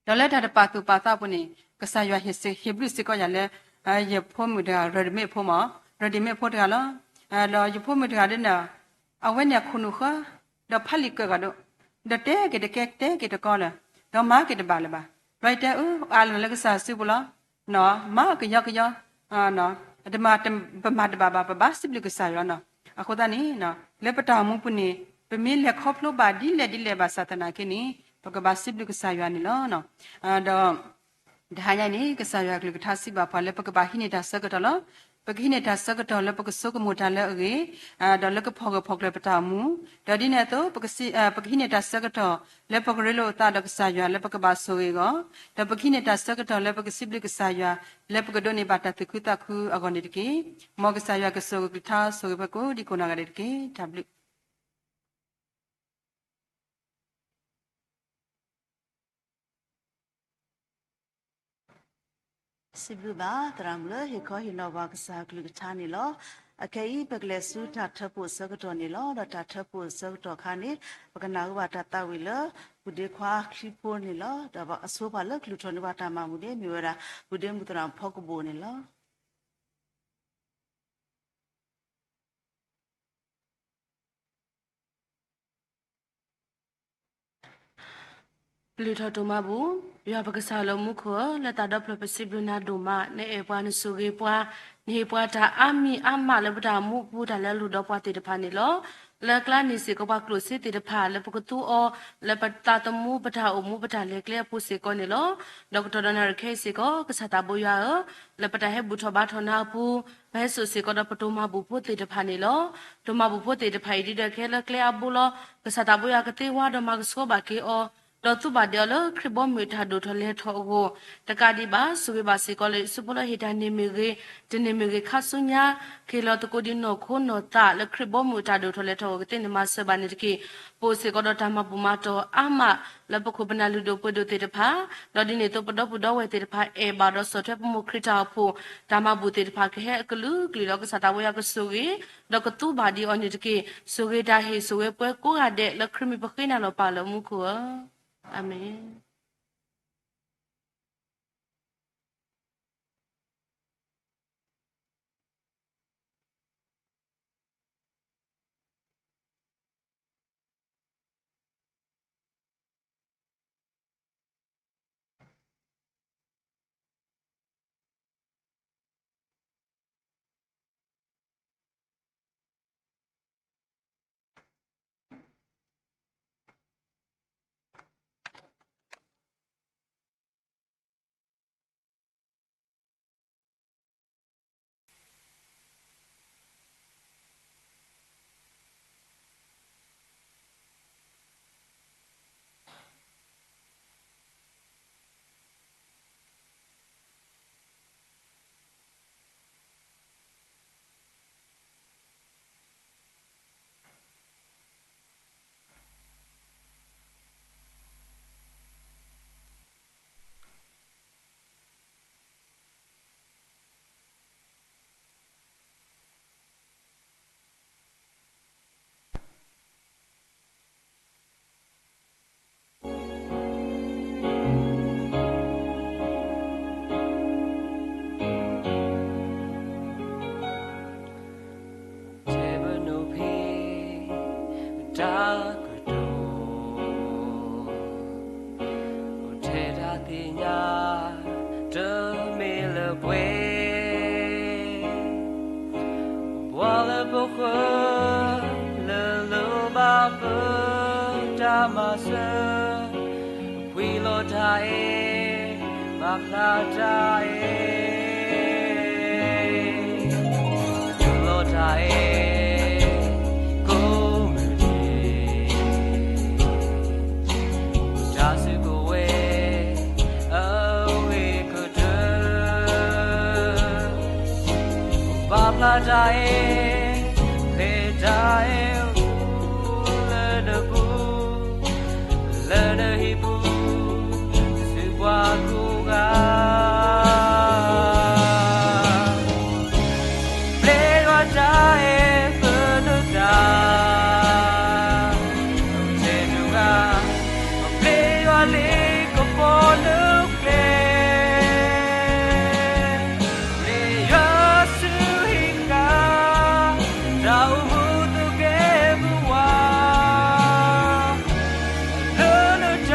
ဒီးလၢတၢ်တပာ်သူၣ်ပာ်သးအပူၤန့ၣ် ကစၢ်ယွၤဟ့ၣ်ဘျုးစ့ၢ်ကီးယၤလၢ ယဖိမုၣ်တဂၤ ရၢၢ်ဒမ့ၣ်ဖိမ့ၢ် ရၢၢ်ဒမ့ၣ်ဖိတဂၤလီၤ. ဒီးယဖိမုၣ်တဂၤဒ်န့ၣ် အဝဲန့ၣ်အခိၣ်နူာ်ဃၢ ဒီးဖးလံာ်ကၢၢ်ဂၤဒိၣ်, ဒီးတဲက့ၤတကဲတဲက့ၤတကီလၢၤ, ဒီးမၤက့ၤတဘၣ်လၢၤဘၣ်. ဘျီယတဲအၢ အါလီၤလၢကစၢ်စုပူၤလီၤ. မၤကယီကယီ တမၤပမၤတဘၣ်ဘၣ် ပဘၣ်စံးဘျုးကစၢ်ယွၤနီၤ. အဃိသတးန့ၣ် လၢပတၢ်အိၣ်မူပူၤန့ၣ် ပမ့ၢ်လဲၤခီဖျိဘၣ်ဒ်လဲၣ်ဒ်လဲၣ်ဘၣ်ဆၣ်သနာ်က့န့ၣ် ပကဘၣ်စံးဘျုးကစၢ်ယွၤန့ၣ်လီၤ. ဒီး တဟါညါန့ၣ် ကစၢ်ယွၤကလုၢ်ကထါစံးဘၣ်ပှၤလၢပကဘၣ်ဟံးန့ၢ်တၢ်ဆၢကတီၢ်လီၤ. ပကဟံးန့ၢ်တၢ်ဆၢကတီၢ်လၢပကဆိကမိၣ်တၢ်လၢအဂ့ၤ, ဒီးလၢကဖီၣ်ဂၢၢ်ဖီၣ်ကျၢၤပတၢ်အိၣ်မူ, ဒီးဒ်န့ၣ်အသိး ပကဟံးန့ၢ်တၢ်ဆၢကတီၢ် လၢပကရ့လိာ်အသးဒီးကစၢ်ယွၤလၢပကဘၣ်ဆိၣ်ဂ့ၤအဂီၢ်, ဒီးပကဟံးန့ၢ်တၢ်ဆၢကတီၢ်လၢပကစံးဘျုးကစၢ်ယွၤ လၢပကဒိးန့ၢ်ဘၣ်တၢ်သူၣ်ခုသးခုအဂီၢ်န့ၣ်တက့ၢ်. မ်ကစၢ်ယွၤကဆိၣ်ဂ့ၤကလုၢ်ကထါ ဆိၣ်ဂ့ၤပှၤကိးဒံကိးနီၢ်ဂၤဒဲးတက့ၢ်. တၢ်ဘျုး စံးဘျုးဘၣ်သရၣ်မုၣ်လၢ ဟ့ၣ်ခီဟ့ၣ်နီၤပှၤကစၢ်ကလုၢ်ကထါန့ၣ်လီၤ. အခဲအံၤ ပကလဲၤဆူတၢ်ထၢဖှိၣ်အဆၢကတီၢ်န့ၣ်လီၤ. ဒီးတၢ်ထၢဖှိၣ်အဆၢကတီၢ်အခါန့ၣ် ပကနၢ်ဟူဘၣ်တၢ်သးဝံၣ်လၢ ပုၢ်ဒ့ခွါချံဖိန့ၣ်လီၤ. ဒီးအဆိပှၤလၢကလုၢ်ထီၣ်န့ၢ်ပှၤတၢ်မၤမုာ်န့ၣ် မ့ၢ်ဝဲဒၣ် ပုၢ်ဒ့မုၣ်သရၣ်ဖီကဘိၣ်န့ၣ်လီၤ. ပလုၢ်ထီၣ်ဒိၣ်မးပူၤ, ယွၤပကစၢ်လၢမူခိၣ်ဧၢ, လၢတၢ်ဒီဖျၢၣ်ပစံးဘျုးနၤဒိၣ်မး, နအဲၣ်ပှၤနဆိၣ်ဂ့ၤပှၤ, နဟ့ၣ်ပှၤတၢ်အါမံၤအါမးလၢပတၢ်အိၣ်မူအပူၤ တၢ်လဲၤလိာ်ဒီးပှၤသ့ၣ်တဖၣ်န့ၣ်လီၤ. လၢကျါန့ၣ်စ့ၢ်ကီးပှၤကျိၣ်စ့သ့ၣ်တဖၣ် လၢပကသူအီၤ လၢပသးသမူ ပတၢ်အိၣ်မူပတၢ်လဲၤကျဲအပူၤစ့ၢ်ကီးန့ၣ်လီၤ. ဒီးကတီၢ်ဒီးနၣ်ရံၣ်ခဲအံၤစ့ၢ်ကီး ကစၢ်သးဘိယွၤဧၢ, လၢပတၢ်ဟဲဘူၣ်ထီၣ်ဘါထီၣ်နၤအပူၤ ပဟဲစိာ်စ့ၢ်ကီးဒီးပတိၢ်မၤဘူၣ်ဖိသ့ၣ်တဖၣ်န့ၣ်လီၤ. တိၢ်မၤဘူၣ်ဖိသ့ၣ်တဖၣ်အံၤ ဒ်ဒီးကဟဲလၢကျဲအဘိလီၤ. ကစၢ်သးဘိယွၤကသ့ဝါဒီးမၤကဆှီဘၣ်က့ၤအီၤ, ဒီးသူဘၣ်ဒဲးအီၤလၢခရံာ်ဘီမုၢ်အတၢ်ဒိၣ်ထီၣ်လဲၤထီၣ်အဂီၢ်, တကးဒံးဘၣ် ဆိၣ်ဂ့ၤဘၣ်စ့ၢ်ကီးလၢ ယစုဖိလၢဟ့ၣ်တၢ်န့ၢ်မ့ၢ်ဂ့ၤ, တန့ၢ်မ့ၢ်ဂ့ၤ ခါဆူညါ ကဟ့ၣ်လီၤသကိးဒံးနီၢ်ခိနီၢ်သး လၢခရံာ်ဘီမုၢ်အတၢ်ဒိၣ်ထီၣ်လဲၤထီၣ်အဂီၢ် ကသ့န့ၢ်မၤစၢၤဘၣ်န့ၣ်တက့ၢ်. ပအိၣ်စ့ၢ်ကီးဒီးတၢ်မၤဘူၣ်မၤတီၢ်အါမး လၢပခိၣ်ပနၢ်လုၢ်ဒိၣ်ပှ့ၤဒိၣ်သ့ၣ်တဖၣ်, ဒီးဒ်န့ၣ်အသိး ပဒီပုၢ်ဒီဝဲၢ်သ့ၣ်တဖၣ် အဲၣ်ဘၣ်ဒီးဆီၣ်ထွဲပမိၢ်ခရံာ်တၢ်အိၣ်ဖှိၣ်, တၢ်မၤဘူၣ်သ့ၣ်တဖၣ်ကဟဲအကလုာ်ကလုာ်လီၤ. ကစၢ်သးဘိယွၤကဆိၣ်ဂ့ၤ ဒီးကသူဘၣ်ဒံးအီၤန့ၣ်တက့ၢ်. ဆိၣ်ဂ့ၤတၢ်ဟ့ၣ် ဆိၣ်ဂ့ၤပှၤကိးဂၤဒဲး လၢခရံာ်မံၤပဃ့နၤလီၤပၢ်လၢမူခိၣ်ဧၢ, အၤမ့ၣ်.တၢ်ကတိၤ အိၣ်ထဲတၢ်သ့ၣ်ညါ တမ့ၢ်လၢပှဲၤ ပှၤလၢပဃၢၤ လၢလိၣ်ဘၣ်ပတၢ်မၤစၢၤ ပှံၤလီၤတၢ်အဲၣ် ပာ်ဖျါတၢ်အဲၣ် ဒုးလီၤတၢ်အဲၣ် ကိးမုၢ်နံၤ တၢ်စုကဝဲၤ အဂ့ၤကတၢၢ် ပာ်ဖျါတၢ်အဲၣ် ဖဲတၢ်အဲၣ်အိၣ်လၢနပူၤ လၢနဟံၣ်ပူၤ ဆူပှၤကိးဂၤ ပျဲယွၤတၢ်အဲၣ်ပနသး ထဲတဂၤ ပျဲယွၤလ့ကပီၤလၢကျဲ ပျဲယွၤဆူဟံၣ်ဃာ် တၢ်အိၣ်မူသကဲပဝး လၢနတၢ်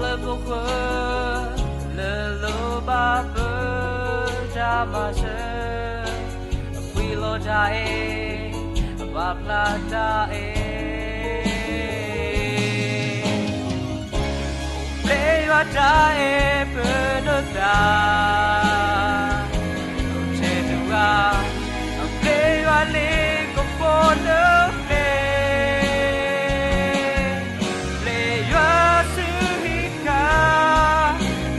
လၢပဃၢၤ လၢလိၣ်ဘၣ်ပတၢ်မၤစၢၤ, အပှ့ၤလီၤတၢ်အဲၣ် အပာ်ဖျါတၢ်အဲၣ်, ပျဲယွၤတၢ်အဲၣ်ပနသး, ထဲတဂၤ အပျဲယွၤလ့ကပီၤလၢပျဲၢ် ပျဲၢ်ယွၤစုဟံၣ်ခါ,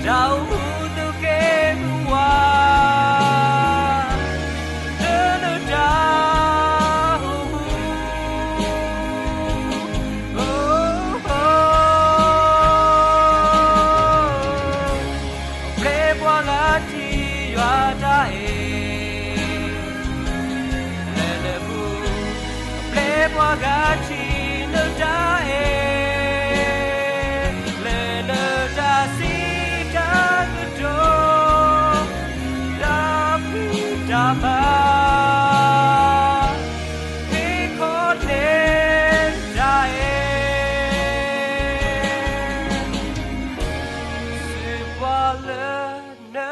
တၢ်အိၣ်မူသကဲမုၢ်ဝါ, လၢလၢတၢ်အိၣ်မူ, ပျဲၢ်ပှၤဂၤထံၣ်ယွၤတၢ်အဲၣ် လၢလၢပူၤ, ပျဲၢ်ပှၤဂၤထံၣ်နတၢ်အဲၣ် လၢလၢတၢ်စံးတၢ်ကတိၤ, တၢ်ဖံးတၢ်မၤ, မ့ၢ်ခီန့ၣ်တၢ်အဲၣ် စံးပှၤလၢန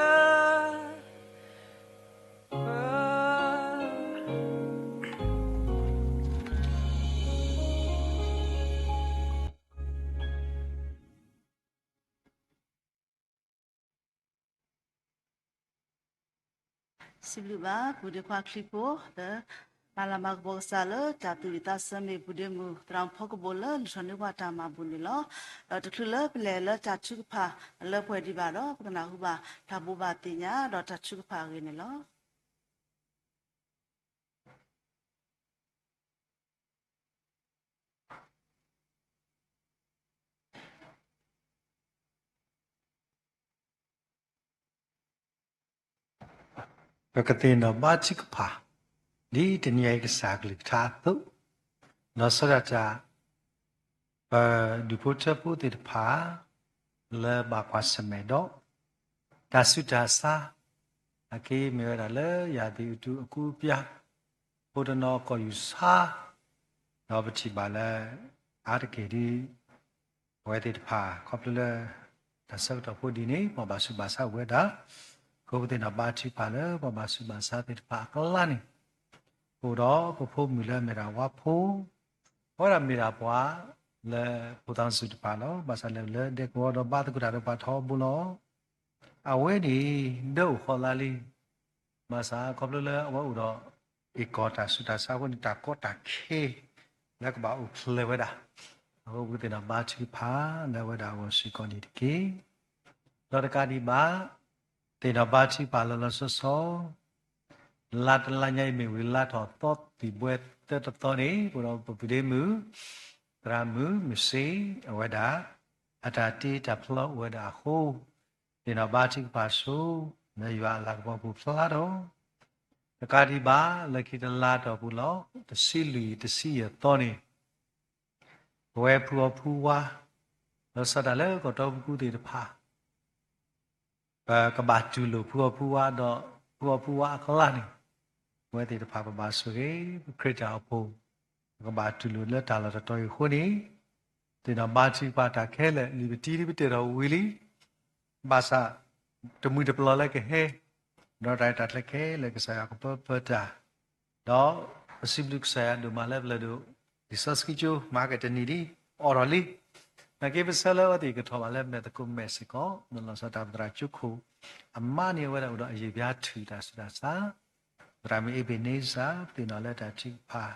စံးဘျုးဘၣ် ပုၢ်ဒ့ခွါချံဖိ လၢ မၤလၤမၤကပီၤကစၢ်လၢတၢ်သူၣ်ဝံၣ်သးဆၢမ့ၢ် ပုၢ်ဒ့မုၣ် သရၣ်မုၣ်ဖီကဘိၣ်လၢ လုၢ်ထီၣ်န့ၢ်ပှၤတၢ်မၤဘူၣ်န့ၣ်လီၤ. ဒီးတချုးလၢပလဲၤလၢတၢ်ထုကဖၣ်လၢပှဲၤဒံးဘၣ်ဒီး ပကနၢ်ဟူဘၣ်တၢ်ဘိးဘၣ်သ့ၣ်ညါ ဒီးတၢ်ထုကဖၣ်အဂ့ၢ်န့ၣ်လီၤ. ပကသ့ၣ်နီၣ်ဘါထုကဖၣ် ဒ်တနံၤအံၤကစၢ်အကလုၢ်ကထါအသိး, ဒီးဆၢဒၣ်တၢ် ပဒူၣ်ဖိထၢဖိသ့ၣ်တဖၣ် လၢဘၣ်ကွၢ်ဆၢၣ်မဲာ်ဒီး တၢ်ဆူးတၢ်ဆါ အက့မ့ၢ်ဝဲဒၣ်လၢယၤသ့ၣ်အူတူအကူအပၠါ ဖိတနီၤကီၢ်ယူၢ်ဆါ, ဒီးပထံၣ်ဘၣ်လၢ အါတက့ၢ်ဒ် အဝဲသ့ၣ်တဖၣ် ခီဖျိလၢ တၢ်ဆၢကတီၢ်ဖိဒ်န့ၣ် ပှၤဘၣ်ဆူးဘၣ်ဆါအိၣ်ဝဲဒၣ်, အဃိပသ့ၣ်နီၣ်ဘါထုကဖၣ်လၢ ပှၤဘၣ်ဆူးဘၣ်ဆါသ့ၣ်တဖၣ်အကျါန့ၣ်, အိၣ်ဒီးပဖိမုၣ်လၢအမ့ၢ်ဒၣ်ဝါဖိ, အဝဲဒၣ်မ့ၢ်ဒၣ်ပှၤလၢဖိသၣ်စူၤတဖၣ်လီၤ. ဘၣ်ဆၣ်လၢလၢဒဲကဝီၤဒီးဘါသကိးတၢ်ဒီးပှၤထီဘိလီၤ. အဝဲန့ၣ် ဒၢအိၣ်ဃီလါလံ ဘၣ်ဆၣ်ခီဖျိလၢအဝဲအိၣ်ဒီး အ့ၣ်ကီၢ်တၢ်ဆူးတၢ်ဆါအဃိန့ၣ် တၢ်ကီတၢ်ခဲ လၢကဘၣ်အိၣ်ဖျဲၣ်ဝဲဒၣ်, အဃိပကသ့ၣ်နီၣ်ဘါထုကဖၣ်လၢအဝဲဒၣ်အဂီၢ်စ့ၢ်ကီးန့ၣ်တက့ၢ်. ဒီးတကးဒံးဘၣ် သ့ၣ်နီၣ်ဘါထုကဖၣ်လီၤလီၤဆီဆီ လါတလါညါအံၤမ့ၢ်ဝံၤလါထီၣ်သီသံၣ်ဘှဲသၢတသီန့ၣ် ပဒီပုၢ်ဝဲၢ်မုၣ် သရၣ်မုၣ်မုၢ်စ့ အဝဲဒၣ် အတၢ်တ့တၢ်ဖျီအိၣ်ဝဲဒၣ်အဃိ သ့ၣ်နီၣ်ဘါထုကဖၣ်ဆိ လၢယွၤအလၤကပီၤပူၤဖျါထီၣ်, တကးဒံးဘၣ် လၢခံတလါတီၢ်ပူၤလီၤ တဆံလွံၢ်တဆံယဲၢ်သီန့ၣ် ပဝဲဖုအီၣ်ဖုဝါ လီၤဆီဒၣ်တၢ်လၢကီၢ်တီပူၤသ့ၣ်တဖၣ် ပကဘၣ်တူၢ်လိာ်ဖုအီၣ်ဖုဝါဒီး ဖုအီၣ်ဖုဝါအကျါန့ၣ် ပဝဲသ့ၣ်တဖၣ်ပဘၣ်ဆိၣ်ဂ့ၤ ပခရံာ်တၢ်အိၣ်ဖှိၣ် ပကဘၣ်တူၢ်လိာ်လၢတၢ်လီၢ်တတီၤအံၤအဃိန့ၣ် သ့ၣ်နီၣ်ဘါထုကဖၣ်တၢ်ခဲလၢာ် လံာ်ပတံဒ်ပတဲထီၣ်ဝံၤလံ ဘၣ်ဆၣ် တမှံၤတပျီၤလၢကဟဲ ဒီးတၢ်ရဲၣ်တၢ်ကျဲၤခဲလၢာ်ကစၢ်ယွၤကပၢပၢတၢ် ဒီးပစံးဘျုးကစၢ်ယွၤဒိၣ်မးလၢပလဲၤဒိး လံာ်စီဆှံကၠိ မၤကတနံၤဒ်အိၣ်ထီၣ်လံ. နာ်က့ပဆၢလၢအဝဲသ့ၣ်ကထီၣ်ဘၣ်လၢမဲာ်သကိးမဲာ်စ့ၢ်ကီး ဒီးလီၤဆီဒၣ်တၢ်ပသရၣ်ကၠိခိၣ် အမါန့ၣ်အဝဲဒၣ်အိၣ်ဒီးအယံာ်ဘျါထုးတၢ်ဆူးတၢ်ဆါ သရၣ်မုၣ်အ့ဘ့းန့စၢ် ပသ့ၣ်နီၣ်လၢတၢ်ထုကဖၣ်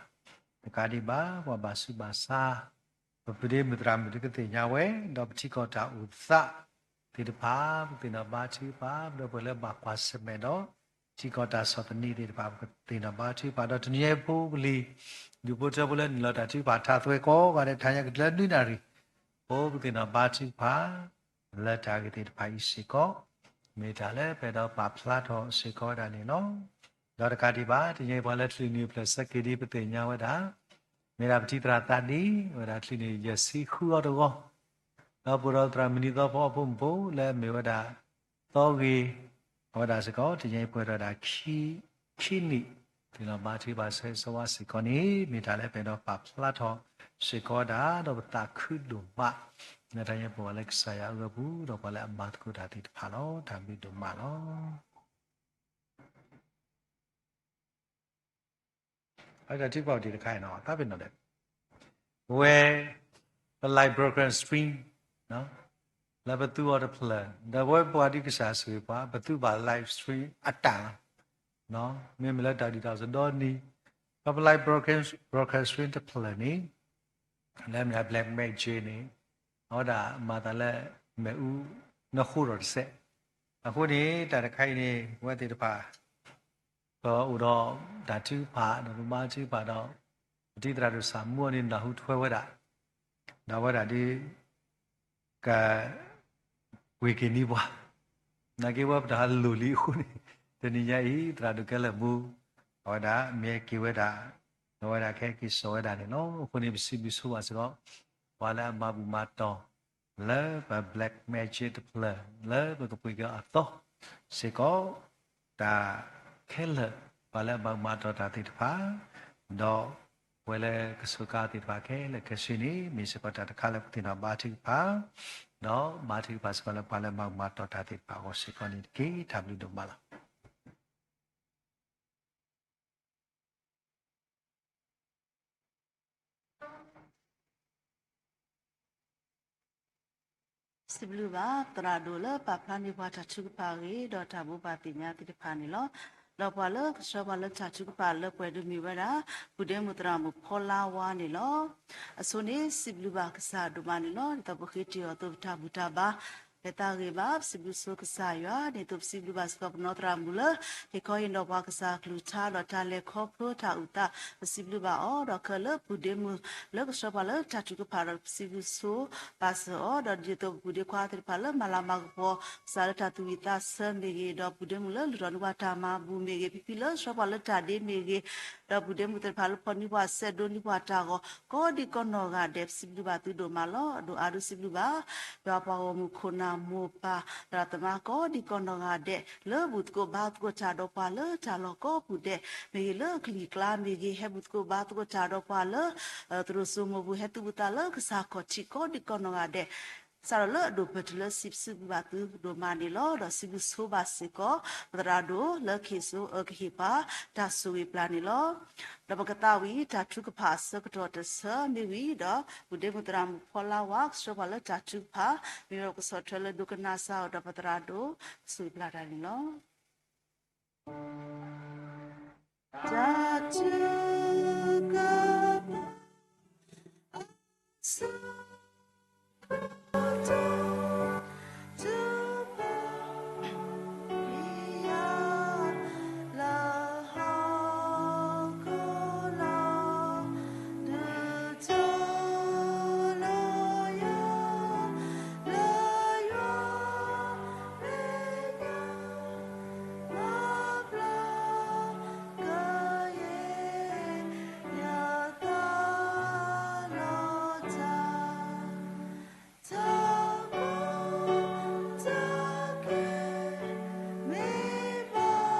တကးဒံးဘၣ် ပှၤဘၣ်ဆူးဘၣ်ဆါ ပပုၢ်ဒ့မုၣ်သရၣ်မုၣ်ဒ်ကသ့ၣ်ညါဝဲ ဒီးပထံကီၢ်တၢ်အိၣ်သးသ့ၣ်တဖၣ် ပသ့ၣ်နီၣ်ဘါထုကဖၣ် ဒီပုၢ်ဝဲၢ်လၢဘၣ်ကွၢ်ဆၢၣ်မဲာ်ဒီး ထံကီၢ်တၢ်ဆီၣ်သနံးသ့ၣ်တဖၣ် ပကသ့ၣ်နီၣ်ဘါထုကဖၣ် ဒီးတနံၤအံၤဖိပလံၤ ဒူၣ်ဖိထၢဖိလၢနုာ်လီၤတၢ်ထုကဖၣ်ထါသွဲကီးဂၤဒဲး ထါညါကတၢၢ်နွံနၣ်ရံၣ် ဖိပသ့ၣ်နီၣ်ဘါထုကဖၣ် လၢတၢ်ဂ့ၢ်သ့ၣ်တဖၣ်အံၤစ့ၢ်ကီး မ့ၢ်တၢ်လၢပအဲၣ်ဒိးပာ်ဖျါထီၣ်စ့ၢ်ကီးဝဲဒၣ်န့ၣ်လီၤ. ဒီးတကးဒံးဘၣ် တနံၤအံၤပှၤလၢချုးနံၣ်အိၣ်ဖျဲၣ်ဆၢက့ၤဒ်ပသ့ၣ်ညါဝဲဒၣ် မ့ၢ်ဒၣ်ပထံၣ်သရၣ်သးဒံး အဝဲဒၣ်ချုးနံၣ်ယဲၢ်ဆံဃုအီၤတဂီၢ် ဒီးပအိၣ်ဒီးသရၣ်မုၣ်နံၤသီဖီအီဖိမုၣ်ဖိလၢအမ့ၢ်ဝဲဒၣ် သီဂ့ၤ အဝဲဒၣ်စ့ၢ်ကီး တနံၤအံၤပှဲၤထီၣ်ဝဲဒၣ် ခံနံၣ် သ့ၣ်နီၣ်ဘါထုကဖၣ်ဆၢဂ့ၤဆၢဝါစ့ၢ်ကီးန့ၣ် မ့ၢ်တၢ်လၢပအဲၣ်ဒိးပာ်ဖျါထီၣ်စ့ၢ်ကီးဝဲဒၣ် ဒီးပသးခုဒိၣ်မး နတၢ်ညါပဝဲလၢကစၢ်ယွၤအဂီၢ်ပူၤ ဒီးပှၤလၢအမၤသကိးတၢ်သ့ၣ်တဖၣ်လီၤ. တၢ်ဘျုးဒိၣ်မးလီၤ. အတၢ်ထုကဖၣ်ဒံးတခါအံၤနီၤ သးပ့ၤနီၢ်ဒဲး ပဝဲ ပ live broadcast stream လၢပသူအီၤတဖျၢၣ် ဒီးပဝဲပှၤဒ်ကစၢ်ဆိၣ်ဂ့ၤပှၤ ပသူဘၣ် live stream အတၢ်လီၤ. မ့မ့ၢ်လၢတၢ်ဒုၣ်တၢ်စၢဒီနံၤ ပ live broadcast, broadcast stream တဖျၢၣ်န့ၣ် လၢမ့ၢ် black magic န့ၣ် အဝဲဒၣ်မၤသးလၢ မ့ၣ်အူ နဃိထီၣ်တစဲး. အဃိန့ၣ် တၢ်တခါအံၤန့ၣ် ပဝဲသ့ၣ်တဖၣ် ပအိၣ်ဒီးတၢ်ထုကဖၣ် ဒီးပမၤထုကဖၣ်ဒီး ပတံၤသရၣ်ဒိၣ်စၢ်မူအီၤန့ၣ် နၢ်ဟူထွဲဝဲဒၣ် ဒီးအဝဲဒၣ်ဒ် က ပှ့ၤက့ၤန့ၢ်ပှၤ နာ်က့ဝဲပတၢ်လိၣ်လံအဃိန့ၣ် တနံၤညါအံၤ သရၣ်ဒိၣ်ကဲလၢာ်မူ အဝဲဒၣ်မ့ၢ်ဟဲက့ၤဝဲဒၣ် ဒီးအဝဲဒၣ်ကဟဲက့ၤစိာ်ဝဲဒၣ်န့ၣ်လီၤ. အဃိန့ၣ် ပစံးဘျုးဆိဝဲစ့ၢ်ကီး ပှၤလၢအမၤဘူၣ်မၤတီၤ လၢပ black magic တဖျၢၣ် လၢပကပှ့ၤက့ၤအသီ စ့ၢ်ကီး တၢ်ခဲလၢာ် ပှၤလၢအမၤဘူၣ်မၤတီၤတၢ်သ့ၣ်တဖၣ် ဒီးပဝဲလၢကစူးကါသ့ၣ်တဖၣ်ခဲလၢာ်ခဲဆ့န့ၣ် မ့ၢ်စ့ၢ်ကီးတၢ်တခါလၢပသ့ၣ်နီၣ်ဘါထုကဖၣ် ဒီးဘါထုကဖၣ်စ့ၢ်ကီးလၢပှၤလၢအမၤဘူၣ်မၤတီၤတၢ်သ့ၣ်တဖၣ်အဂီၢ်စ့ၢ်ကီးန့ၣ်တက့ၢ်. တၢ်ဘျုးဒိၣ်မးလီၤ. စံးဘျုးဘၣ်သရၣ်ဒိၣ်လၢပာ်ဖျါန့ၢ်ပှၤတၢ်ထုကဖၣ်အဂ့ၢ် ဒီးတၢ်ဘိးဘၣ်သ့ၣ်ညါသ့ၣ်တဖၣ်န့ၣ်လီၤ. ဒီးပှၤလၢကဆှၢပှၤလၢတၢ်ထုကဖၣ်လၢပှဲၤဒုးမ့ၢ်ဝဲဒၣ် ပုၢ်ဒ့မုၣ်သရၣ်မုၣ်ဖီလါဝါန့ၣ်လီၤ. အဆိန့ၣ် စံးဘျုးဘၣ်ကစၢ်ဒိၣ်မးန့ၣ်လီၤ. ဒ်သိးပဃ့တ့ၢ်အီၤအသိး ပတၢ်ဘူၣ်တၢ်ဘါ လဲၤသးဂ့ၤဘၣ် ပစံးဘျုးဆိကစၢ်ယွၤန့ၣ်အသိး ပစံးဘျုးဘၣ်စ့ၢ်ကီးပနီၢ်သရၣ်မုၣ်လၢ ဟ့ၣ်ခီဟ့ၣ်နီၤပှၤကစၢ်အကလုၢ်ကထါဒီးတၢ်လဲၤခီဖျိတၢ်အုၣ်သး ပစံးဘျုးဘၣ်အီၤ ဒီးခဲလၢာ်ပုၢ်ဒ့မုၣ်လၢကဆှၢပှၤလၢတၢ်ထုကဖၣ်ဒီး ပစံးဘျုးဆိဘၣ်စၢၤအီၤ ဒီးဒ်သိးပပုၢ်ဒ့ခွါသ့ၣ်တဖၣ်လၢမၤလၤမၤကပီၤ ကစၢ်လၢတၢ်သူၣ်ဝံၣ်သးဆၢမ့ၢ်ဂ့ၤ ဒီးပုၢ်ဒ့မုၣ်လၢလုၢ်ထီၣ်န့ၢ်ပှၤတၢ်မၤဘူၣ်မ့ၢ်ဂ့ၤ ဖံဖံလၢဆှၢပှၤလၢတၢ်ဒ့မ့ၢ်ဂ့ၤ ဒီးပုၢ်ဒ့မုၣ်သ့ၣ်တဖၣ်လၢဖီၣ်န့ၢ်ပှၤစဲးဒိးန့ၢ်ပှၤတၢ်ဂီၤ ကိးဒံကိးနီၢ်ဂၤဒဲး ပစံးဘျုးဘၣ်သုဒိၣ်မးလီၤ. အဒိၣ်အါဒိၣ်စံးဘျုးဘၣ် ယွၤပှၤဂီၢ်မုၢ်ခိၣ်နၢ်မိၢ်ပၢ် သရၣ်သမါကိးဒံကိးနီၢ်ဂၤဒဲး လၢဘူၣ်သကိးဘါသကိးတၢ်ဒီးပှၤလၢတၢ်လီၢ်ကိးပူၤဒဲး မ့ၢ်ဂ့ၤလၢကလံၤကျါမ့ၢ်ဂ့ၤ ဟဲဘူၣ်သကိးဘါသကိးတၢ်ဒီးပှၤလၢ သရိာ်စိမိၢ်ပူၤ ဟဲသူၣ်ဘူၣ်သးလၢကစၢ်ခီၣ်ထံးကိးဒံကိးနီၢ်ဂၤဒဲး စးထီၣ်လၢအဒိၣ်ပၢၢ်တုၤလၢဆံး ပစံးဘျုးဘၣ်သုဒိၣ်မးန့ၣ်လီၤ. ဒီးစံးဘျုးဆိဘၣ်စ့ၢ်ကီး ပသရၣ်ဒိၣ်လၢခ့ၣ်စိအကဟ့ၣ်ပှၤတၢ်ဆိၣ်ဂ့ၤပျၢ်န့ၣ်လီၤ. ဒီးပကသးဝံၤတၢ်ထုကဖၣ်အဆၢကတီၢ်တဆၢမ့ၢ်ဝံၤဒီး ပုၢ်ဒ့မုၣ်သရၣ်မုၣ်ဖီလါဝါ ကဆှၢပှၤလၢတၢ်ထုကဖၣ် မ့ၢ်ဝဲပကဆီၣ်ထွဲလၢဒိကနၣ်စၢ်အီၤဒီးပသရၣ်ဒိၣ် ကဆိၣ်ဂ့ၤပျၢ်တၢ်န့ၣ်လီၤ. တၢ်ထုကဖၣ်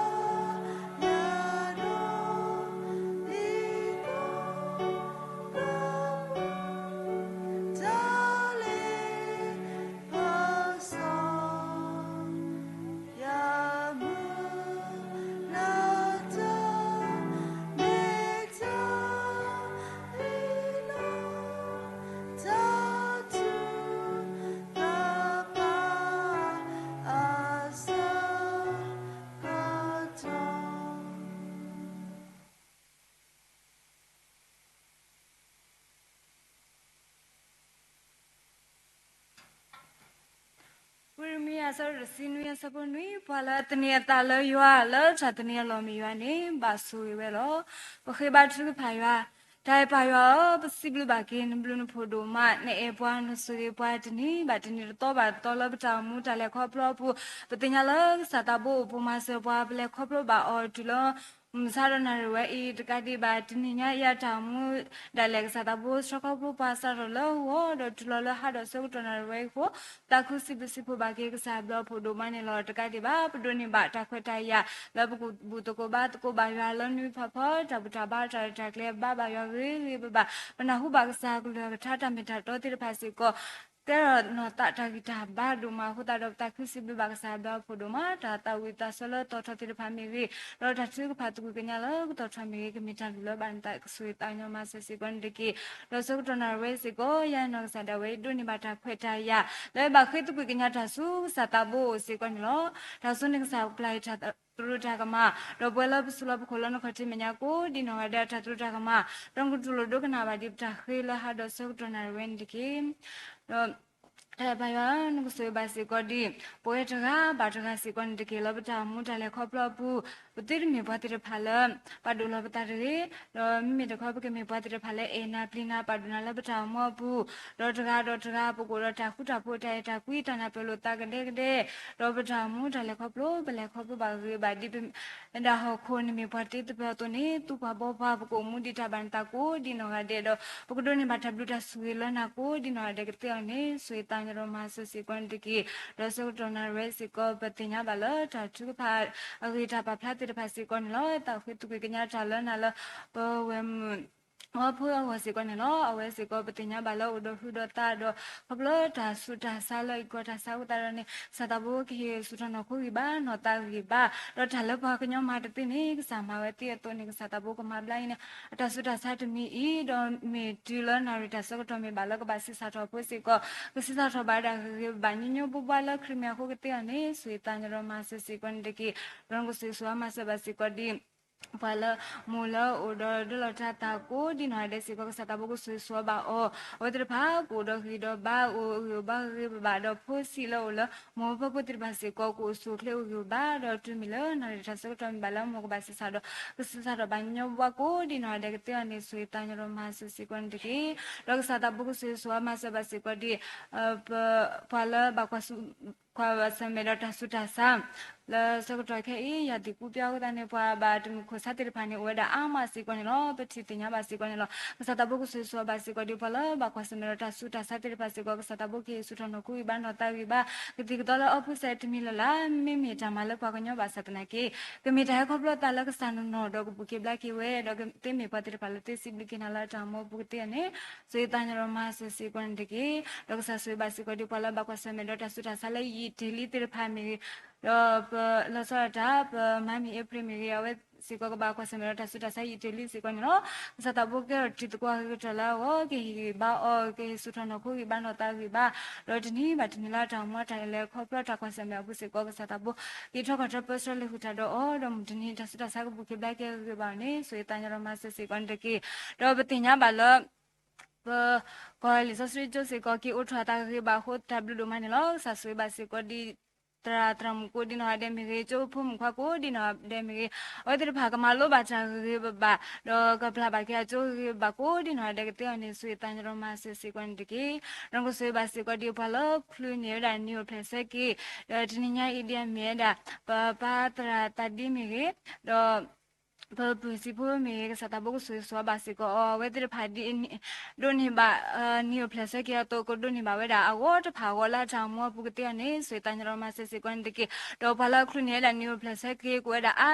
ဝံယံးရမံယၤ အဆၢဒိၣ်တဆံနွံ အဆၢဖိနွံ, ပှၤလၢအသန့ၤအသးလၢယွၤ လၢတၢ်သန့ၤအလီၢ်မ့ၢ်ယွၤန့ၣ် ဘၣ်ဆိၣ်ဂ့ၤဝဲလီၤ. ပဃ့ဘါထုကဖၣ်ယွၤ, တၢ်အဲၣ်ပၢ်ယွၤဧၢ, ပစံးဘျုးဘၣ်က့ၤ နဘျုးနဖှိၣ်ဒိၣ်မး, နအဲၣ်ပှၤနဆိၣ်ဂ့ၤပှၤတနံၤဘၣ်တနံၤ တသီဘၣ်တသီလၢပတၢ်အိၣ်မူတၢ်လဲၤခီဖျိအပူၤ, ပသ့ၣ်ညါလၢကစၢ်သးဘိအိၣ်ပိၢ်မၤစၢၤပှၤ ပလဲၤခီဖျိဘၣ်အီၤတုၤလၢ မုၢ်ဆါဒီးနၣ်ရံၣ်ဝဲအံၤ တကးဒံးဘၣ်တနံၤညါအံၤအတၢ်အိၣ်မူဒၣ်လဲာ် ကစၢ်သးဘိဆှၢခီဖျိပှၤစးထီၣ်လၢဂီၤဒီးတုၤလီၤလၢဟါဒီးဆၢကတီၢ်နၣ်ရံၣ်ဝဲအံၤအဃိ သးခုစံးဘျုးစံးဖှိၣ်ဘၣ်က့ၤကစၢ်ဘျုးဖှိၣ်ဒိၣ်မးန့ၣ်လီၤ. တကးဒံးဘၣ် ပဒိးန့ၢ်ဘၣ်တၢ်ခွဲးတၢ်ယာ်လၢပကဘူၣ်သကိးဘါသကိးဘၣ်ယွၤလၢနွံဖးဖီ တၢ်ဘူၣ်တၢ်ဘါတၢ်ရဲၣ်တၢ်ကျဲၤဘါဘၣ်ယွၤဂ့ၤဂ့ၤဘၣ်ဘၣ် ပနၢ်ဟူဘၣ်ကစၢ်အကလုၢ်အကထါတၢ်မ့ၢ်တၢ်တီသ့ၣ်တဖၣ်စ့ၢ်ကီး ကဲထီၣ်နီၢ်သးတၢ်ဂံၢ်တၢ်ဘါဒိၣ်မးအဃိသတးဒီး ပသးခုစံးဘျုးဘၣ်ကစၢ်အဘျုးအဖှိၣ်ဒိၣ်မး တၢ်သးဝံၣ်သးဆၢလၢသီထီၣ်သ့ၣ်တဖၣ်မ့ၢ်ဂ့ၤ, ဒီးတၢ်ထုကဖၣ်သကွံာ်ကညးလၢကတီၢ်ထီၣ်မ့ၢ်ဂ့ၤ, ကမ့ၢ်တၢ်လုၢ်လၢဘၣ်နသးကဆိၣ်ဂ့ၤသးကညီၤမၤစၢၤစ့ၢ်ကီးန့ၣ်တက့ၢ်. ဒီးဆၢကတီၢ်နၣ်ရံၣ်ဝဲစ့ၢ်ကီး ယၤနီၢ်ကစၢ်ဒၣ်ဝဲအံၤ ဒိးန့ၢ်ဘၣ်တၢ်ခွဲးတၢ်ယာ် လၢဘၣ်ဃ့သကွံာ်ကညးတၢ်ဆူကစၢ်သးဘိအိၣ်စ့ၢ်ကီးန့ၣ်လီၤ. တၢ်စိန့ၣ်ကစၢ်ပျၢ်အံၤတၢ်သရူးတၢ်ကမၣ်, ဒီးပှၤလၢပစုလီၢ်ပခိၣ်လၢနခီၣ်ထံးမဲာ်ညါကိးဒ်နီၢ်ဂၤဒဲးအတၢ်သရူးတၢ်ကမၣ်, ဒီးနကတူၢ်လိာ်ဒိကနၣ်ဘၣ်ဒံးပတၢ်ဃ့လၢဟါဒီးဆၢကတီၢ်နၣ်ရံၣ်ဝဲန့ၣ်တက့ၢ်. ဒီး တၢ်အဲၣ်ပၢ်ယွၤဧၢ, နကဆိၣ်ဂ့ၤဘၣ်စ့ၢ်ကီးဒံး ပဝဲတဂၤဘၣ်တဂၤစ့ၢ်ကီးန့ၣ်တက့ၢ်. လၢပတၢ်အိၣ်မူတၢ်လဲၤခီဖျိအပူၤ ပသုတမ့ၢ်ပှၤသ့ၣ်တဖၣ်လၢ ပာ်ဒိၣ်လီၤပသးတဂ့ၤ, ဒီးမ့မ့ၢ်တခီ ပကမ့ၢ်ပှၤသ့ၣ်တဖၣ်လၢအဲၣ်နၤပျံၤနၤ ပာ်ဒိၣ်နၤလၢပတၢ်အိၣ်မူအပူၤ, ဒီးတဂၤဒီးတဂၤ ပကအိၣ်ဒီးတၢ်ဃူတၢ်ဖိး တၢ်အဲၣ်တၢ်ကွံ တၢ်နၢ်ပၢၢ်လိာ်သးကဒဲကဒဲ, ဒီးပတၢ်အိၣ်မူတၢ်လဲၤခီဖျိ ပလဲၤခီဖျိဘၣ်ဂ့ၤဂ့ၤဘၣ်ဒံး ဒၣ်ဟီၣ်ခိၣ်န့ၣ်မ့ၢ်ပှၤတ့သပၢၤအသိးန့ၣ် သူပှၤဘီပှၤ ပကအိၣ်မူဒံးတၢ်ဘၣ်နသးကိးဒ်နီၢ်ဂၤဒဲးဒီး ပကဒိးန့ၢ်ဘၣ်တၢ်ဘျုးတၢ်ဆိၣ်ဂ့ၤလၢနၤကိးဒ်နီၢ်ဂၤဒဲးကသ့အီၤန့ၣ် ဆိၣ်ဂ့ၤသးကညီၤဒီးမၤစၢၤစ့ၢ်ကီးန့ၣ်တက့ၢ်. ဒီးဆၢကတီၢ်နၣ်ရံၣ်ဝဲစ့ၢ်ကီး ပသ့ၣ်ညါဘၣ်လၢတၢ်ထုကဖၣ်အဂ့ၢ်တၢ်ပာ်ဖျါသ့ၣ်တဖၣ်စ့ၢ်ကီးန့ၣ်လီၤ. တၢ်ဃ့သကွံာ်ကညးတၢ်လၢနၤလၢ ပဝဲၢ်မုၣ် အဝဲဖိအဂီၢ်စ့ၢ်ကီးန့ၣ်လီၤ. အဝဲစ့ၢ်ကီးပသ့ၣ်ညါဘၣ်လၢအိၣ်ဒီးဟုဒီးသးဒီး ခီဖျိတၢ်ဆူးတၢ်ဆါလၢအံၤကီၢ်တၢ်ဆါအဃိသတးဒီးန့ၣ် ကစၢ်သးဘိကဟ့ၣ်ဆူၣ်ထီၣ်နီၢ်ခိဂံၢ်ဘါနီၢ်သးဂံၢ်ဘါ, ဒီးတၢ်လၢပှၤကညီမၤတသ့န့ၣ် ကစၢ်မၤဝဲသ့အသိးန့ၣ် ကစၢ်သးဘိကမၤဘျါအံၤန့ၣ် အတၢ်ဆူးတၢ်ဆါတမံၤအံၤ ဒီးမ့ၢ်တုၤလၢနၣ်ရံၣ်တၢ်ဆၢကတီၢ်မ့ၢ်ဘၣ်လၢကဘၣ်ဆံးစၢ်ထီၣ်ဖိစ့ၢ်ကီး ကဆံးစၢ်ထီၣ်ဘၣ်ဝဲဒၣ်ဂ့ၤဂ့ၤဘၣ်ဘၣ်ညီညီဘှါဘှါလၢခရံာ်မ့ၢ်အဃိကသ့အီၤန့ၣ် ဆိၣ်ဂ့ၤသးကညီၤဒီးမၤစၢၤစ့ၢ်ကီးန့ၣ်တက့ၢ်. ဒီးနကဆိၣ်ဂ့ၤဆိၣ်ဝါမၤစၢၤဘၣ်စ့ၢ်ကီးဒ် ပှၤလၢမိၢ်လၢအိၣ်ဒီးဒၢလီၤတၢ်သးကိးဒ်နီၢ်ဂၤဒဲးစ့ၢ်ကီး ကစၢ်သးဘိကဆိၣ်ဂ့ၤဆိၣ်ဝါဘၣ်အီၤ, အဝဲသ့ၣ်တဖၣ်ကအိၣ်ဒီးဂံၢ်ဒီးဘါ အိၣ်ဂံၢ်အိၣ်ဘါဂ့ၤဂ့ၤဘၣ်ဘၣ်ဒီး ဖိဆံးလၢအိၣ်လၢမိၢ်ဖိဖိသ့ၣ်တဖၣ်စ့ၢ်ကီး ကအိၣ်ဆူၣ်အိၣ်ချ့အိၣ်ဂံၢ်အိၣ်ဘါ ဒီးတုၤမ့ၢ်လၢနၣ်ရံၣ်တၢ်ဆၢကတီၢ်မ့ၢ်ဘၣ်လၢမိၢ်ကဘၣ်ဆံးစၢ်ဒီး ကဆံးစၢ်ထီၣ်ဘၣ်ညီညီဘှါကိးဒ်နီၢ်ဂၤဒဲးကသ့အီၤန့ၣ် ဆိၣ်ဂ့ၤသးကညီၤဒီးမၤစၢၤစ့ၢ်ကီးန့ၣ်တက့ၢ်. ဒီးကစၢ်သးဘိကဆိၣ်ဂ့ၤဆိၣ်ဝါမၤစၢၤဘၣ်စ့ၢ်ကီးဒ် ပ ပှၤလၢဘၣ်ကွၢ်ဆၢၣ်မဲာ်ဒီးတၢ်ဆူးတၢ်ဆါ လၢဆၢကတီၢ်ခဲအံၤ ယၤသံၣ်ကူပျီအဃိသတးန့ၣ် ပှၤဘၣ်တမုာ်ခိၣ်ဆါသ့ၣ်တဖၣ်န့ၣ် အိၣ်ဝဲဒၣ်အါမးစ့ၢ်ကီးန့ၣ်လီၤ. ပထံၣ်သ့ၣ်ညါဘၣ်စ့ၢ်ကီးန့ၣ်လီၤ. ကစၢ်သးဘိကဆိၣ်ဂ့ၤဆိၣ်ဝါဘၣ်စ့ၢ်ကီးဒ်ပှၤလၢဘၣ်ကွၢ်ဆၢၣ်မဲာ်ဒီးတၢ်ဆူးတၢ်ဆါသ့ၣ်တဖၣ်စ့ၢ်ကီး ကစၢ်သးဘိကဟ့ၣ်ဆူၣ်ထီၣ်နီၢ်ခိဂံၢ်ဘါနီၢ်သးဂံၢ်ဘါ ကသံၣ်ကသီလၢအီပူၤစဲးတမံၤလၢ်လၢ် မ့မ့ၢ်တၢ်မၤလၢပှၤကညီဘၣ်ဆၣ်သနာ်က့ ကမ့ၢ်တၢ်ဟဲခီဖျိအသးလၢကစၢ်နီၢ်နီၢ်ဒီးကဘူၣ်က့ၤဘျါက့ၤဝဲ ဒီးကသ့မ့ၢ်ပှၤသ့ၣ်တဖၣ်လၢသ့စံးဘျုးက့ၤနၤလၢအတၢ်အိၣ်မူအပူၤကသ့အီၤန့ၣ် ဆိၣ်ဂ့ၤသးကညီၤဒီးမၤစၢၤစ့ၢ်ကီးန့ၣ်တက့ၢ်. ဒီးကစၢ်ဆိၣ်ဂ့ၤဘၣ်စ့ၢ်ကီးဒ်ပှၤလၢဘၣ်ကွၢ်ဆၢၣ်မဲာ်ဒီးတၢ်ဆူးတၢ်ဆါလၢယံာ်တ့ၢ်လံသ့ၣ်တဖၣ်မ့ၢ်ဂ့ၤ, ဒီးပလီၤဆီဒၣ်တၢ် ပမၤမ့ၢ်အ့ဖြ့ၣ်မ့ၢ်ဂ့ၤ အဝဲစ့ၢ်ကီးကဘၣ်ကွၢ်ဆၢၣ်မဲာ်ဒီးတၢ်ဆူးတၢ်ဆါယံာ်တ့ၢ်လံစ့ၢ်ကီးန့ၣ်လီၤ. ကစၢ်သးဘိကဲထီၣ်တံၤသကိးအဂ့ၤကတၢၢ်လၢအဂီၢ် ကဟ့ၣ်ဂံၢ်ဘါအီၤ ကဟ့ၣ်ဆူၣ်ထီၣ်နီၢ်ခိဂံၢ်ဘါနီၢ်သးဂံၢ်ဘါ, ဒီးတနံၤဘၣ်တနံၤလၢတၢ်အိၣ်မူတၢ်လဲၤခီဖျိတၢ်ကွၢ်ဆၢၣ်မဲာ်အပူၤစ့ၢ်ကီး ကစၢ်သးဘိ က့ၤထီၣ်ခီၣ်ထီၣ်ပၢဆှၢလၢာ်ဃုာ်တၢ်ဒီးအီၤ ဒီးမုၢ်တနံၤတၢ်ဆူးတၢ်ဆါကဘူၣ်က့ၤဘျါက့ၤအဂ့ၢ်ဘၣ်အီၤန့ၣ် ဆိၣ်ဂ့ၤသးကညီၤဒီးမၤစၢၤစ့ၢ်ကီးန့ၣ်တက့ၢ်. ဒီးပသ့ၣ်ညါဘၣ်လၢ ပ ကီၢ်လံာ်စီဆှံကၠိစ့ၢ်ကီး က့ၤအိၣ်ထီၣ်အသးဂ့ၤဂ့ၤဘၣ်အဃိ တၢ်ဘျုးဒိၣ်မးန့ၣ်လီၤ. ကစၢ်ဆိၣ်ဂ့ၤဘၣ်စ့ၢ်ကီးဒ် သရၣ်သရၣ်မုၣ်ကိးဒ်နီၢ်ဂၤဒဲးမ့ၢ်ဂ့ၤ, ကၠိဖိမုၣ်ခွါကိးဒ်နီၢ်ဂၤဒဲးမ့ၢ်ဂ့ၤ, အဝဲသ့ၣ်တဖၣ်ကမၤလိဘၣ်တၢ်ဂ့ၤဂ့ၤဘၣ်ဘၣ်, ဒီးကပျၢ်ဘၣ်က့ၤအကၠိဂ့ၤဂ့ၤဘၣ်ကိးဒ်နီၢ်ဂၤဒဲးကသ့အီၤန့ၣ် ဆိၣ်ဂ့ၤသးကညီၤဒီးမၤစၢၤစ့ၢ်ကီးန့ၣ်တက့ၢ်. ဒီးကစၢ်ဆိၣ်ဂ့ၤဘၣ်စ့ၢ်ကီးဒ်ပှၤလၢချုးန့ၢ်ဝဲဒၣ်နံၤအိၣ်ဖျဲၣ်ဆၢက့ၤ, ဒီးတနံၤညါအံၤဒ်အမ့ၢ်ဝဲဒၣ် ပပၢ်သရၣ်သးဒ့မ့ၢ်ဂ့ၤ, ဒီး ပပုၢ်စံးဖိမ့ၢ်ဂ့ၤ ကစၢ်သးဘိကဆိၣ်ဂ့ၤဆိၣ်ဝါဘၣ်စ့ၢ်ကီးအီၤ, အဝဲသ့ၣ်တဖၣ်ဒ် ဒိးန့ၢ်ဘၣ် နံၤအိၣ်ဖျဲၣ်ဆၢက့ၤအသိး ကဒိးန့ၢ်ဘၣ်ဝဲဒၣ်အဂီၢ်တဖၣ်အဂီၢ်လၢအတၢ်အိၣ်မူအပူၤကသ့အီၤန့ၣ် ဆိၣ်ဂ့ၤသးကညီၤဒီးမၤစၢၤစ့ၢ်ကီးန့ၣ်တက့ၢ်. ဒီးပှၤလၢချုးန့ၢ်ဝဲဒၣ်နံၤအိၣ်ဖျဲၣ်ဆၢက့ၤ ကအိၣ်ဝဲဒၣ်အါ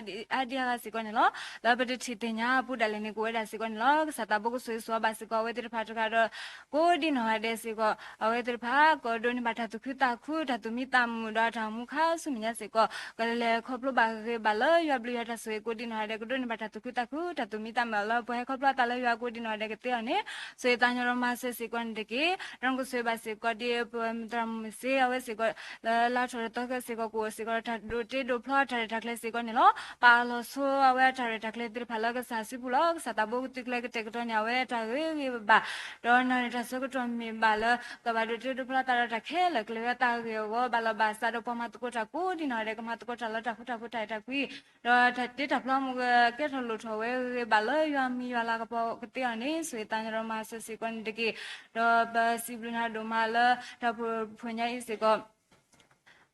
ဒံအါဂၤစ့ၢ်ကီးန့ၣ်လီၤ. လၢပတထံၣ်သ့ၣ်ညါအပူၤဒၣ်လဲာ်န့ၣ် ကအိၣ်ဝဲဒၣ်စ့ၢ်ကီးန့ၣ်လီၤ. ကစၢ်သးဘိကဆိၣ်ဂ့ၤဆိၣ်ဝါဘၣ်စ့ၢ်ကီး အဝဲသ့ၣ်တဖၣ်တဂၤဒီး ကိးဒ်နီၢ်ဂၤဒဲးစ့ၢ်ကီး, အဝဲသ့ၣ်တဖၣ်ကဒိးန့ၢ်ဘၣ်တၢ်သူၣ်ခုသးခု တၢ်သူၣ်မံသးမုာ်ဒီးတၢ်အိၣ်မူခါဆူမဲာ်ညါစ့ၢ်ကီး, ကလဲၤခီဖျိဘၣ်ဂ့ၤဂ့ၤဘၣ်လၢယွၤဘျုးယွၤတၢ်ဆိၣ်ဂ့ၤကိးဒ်နီၢ်ဂၤဒဲး ကဒိးန့ၢ်ဘၣ်တၢ်သူၣ်ခုသးခု တၢ်သူၣ်မံသးမုာ်လၢပှၤဟဲခီဖျိအသးလၢယွၤကိးဒ်နီၢ်ဂၤဒဲးကသ့အီၤန့ၣ် ဆိၣ်ဂ့ၤသးကညီၤဒီးမၤစၢၤစ့ၢ်ကီးန့ၣ်တက့ၢ်. ဒီးနကဆိၣ်ဂ့ၤဘၣ်စ့ၢ်ကီးဒ်ပသရၣ်မုၣ်စ့အဝဲစ့ၢ်ကီး လၢလါထီၣ်တသီခဲစ့ၢ်ကီး ကအိၣ်စ့ၢ်ကီးဒီးတၢ်ဒိးတ့ဒိးဖျီအတၢ်ရဲၣ်တၢ်ကျဲၤစ့ၢ်ကီးန့ၣ်လီၤ. ပာ်လီၤဆိအဝဲအတၢ်ရဲၣ်တၢ်ကျဲၤသ့ၣ်တဖၣ်လၢကစၢ်စုပူၤလီၤ. ကစၢ်သးဘိကသုးကျဲၤကတဲာ်ကတီၤန့ၢ်အဝဲတၢ်ဂ့ၤဂ့ၤဘၣ်ဘၣ်, ဒီးနၣ်ရံၣ်တၢ်ဆၢကတီၢ်မ့ၢ်ဘၣ်လၢ ကဘၣ်ဒိးတ့ဒိးဖျီသးဒီးတၢ်ခဲလၢာ် ကလဲၤဝဲအသးဂ့ၤအဂီၢ် ဘၣ်လီၤဘၣ်စးဒီးပှၤမၤသကိးတၢ်ကိးဒ်နီၢ်ဂၤဒဲး ကမၤသကိးတၢ်လၢတၢ်ဃူတၢ်ဖိးတၢ်အဲၣ်တၢ်ကွံ ဒီးတၢ်တ့တၢ်ဖျီမူကကဲထီၣ်လိၣ်ထီၣ်ဝဲဂ့ၤဂ့ၤဘၣ်လၢယွၤမံယွၤလၤကပီၤကသ့အီၤန့ၣ် ဆိၣ်ဂ့ၤသးကညီၤဒီးမၤစၢၤစ့ၢ်ကီးန့ၣ်တက့ၢ်. ဒီးပစံးဘျုးနၤဒိၣ်မးလၢတၢ်ဖိၣ်ညါအံၤစ့ၢ်ကီး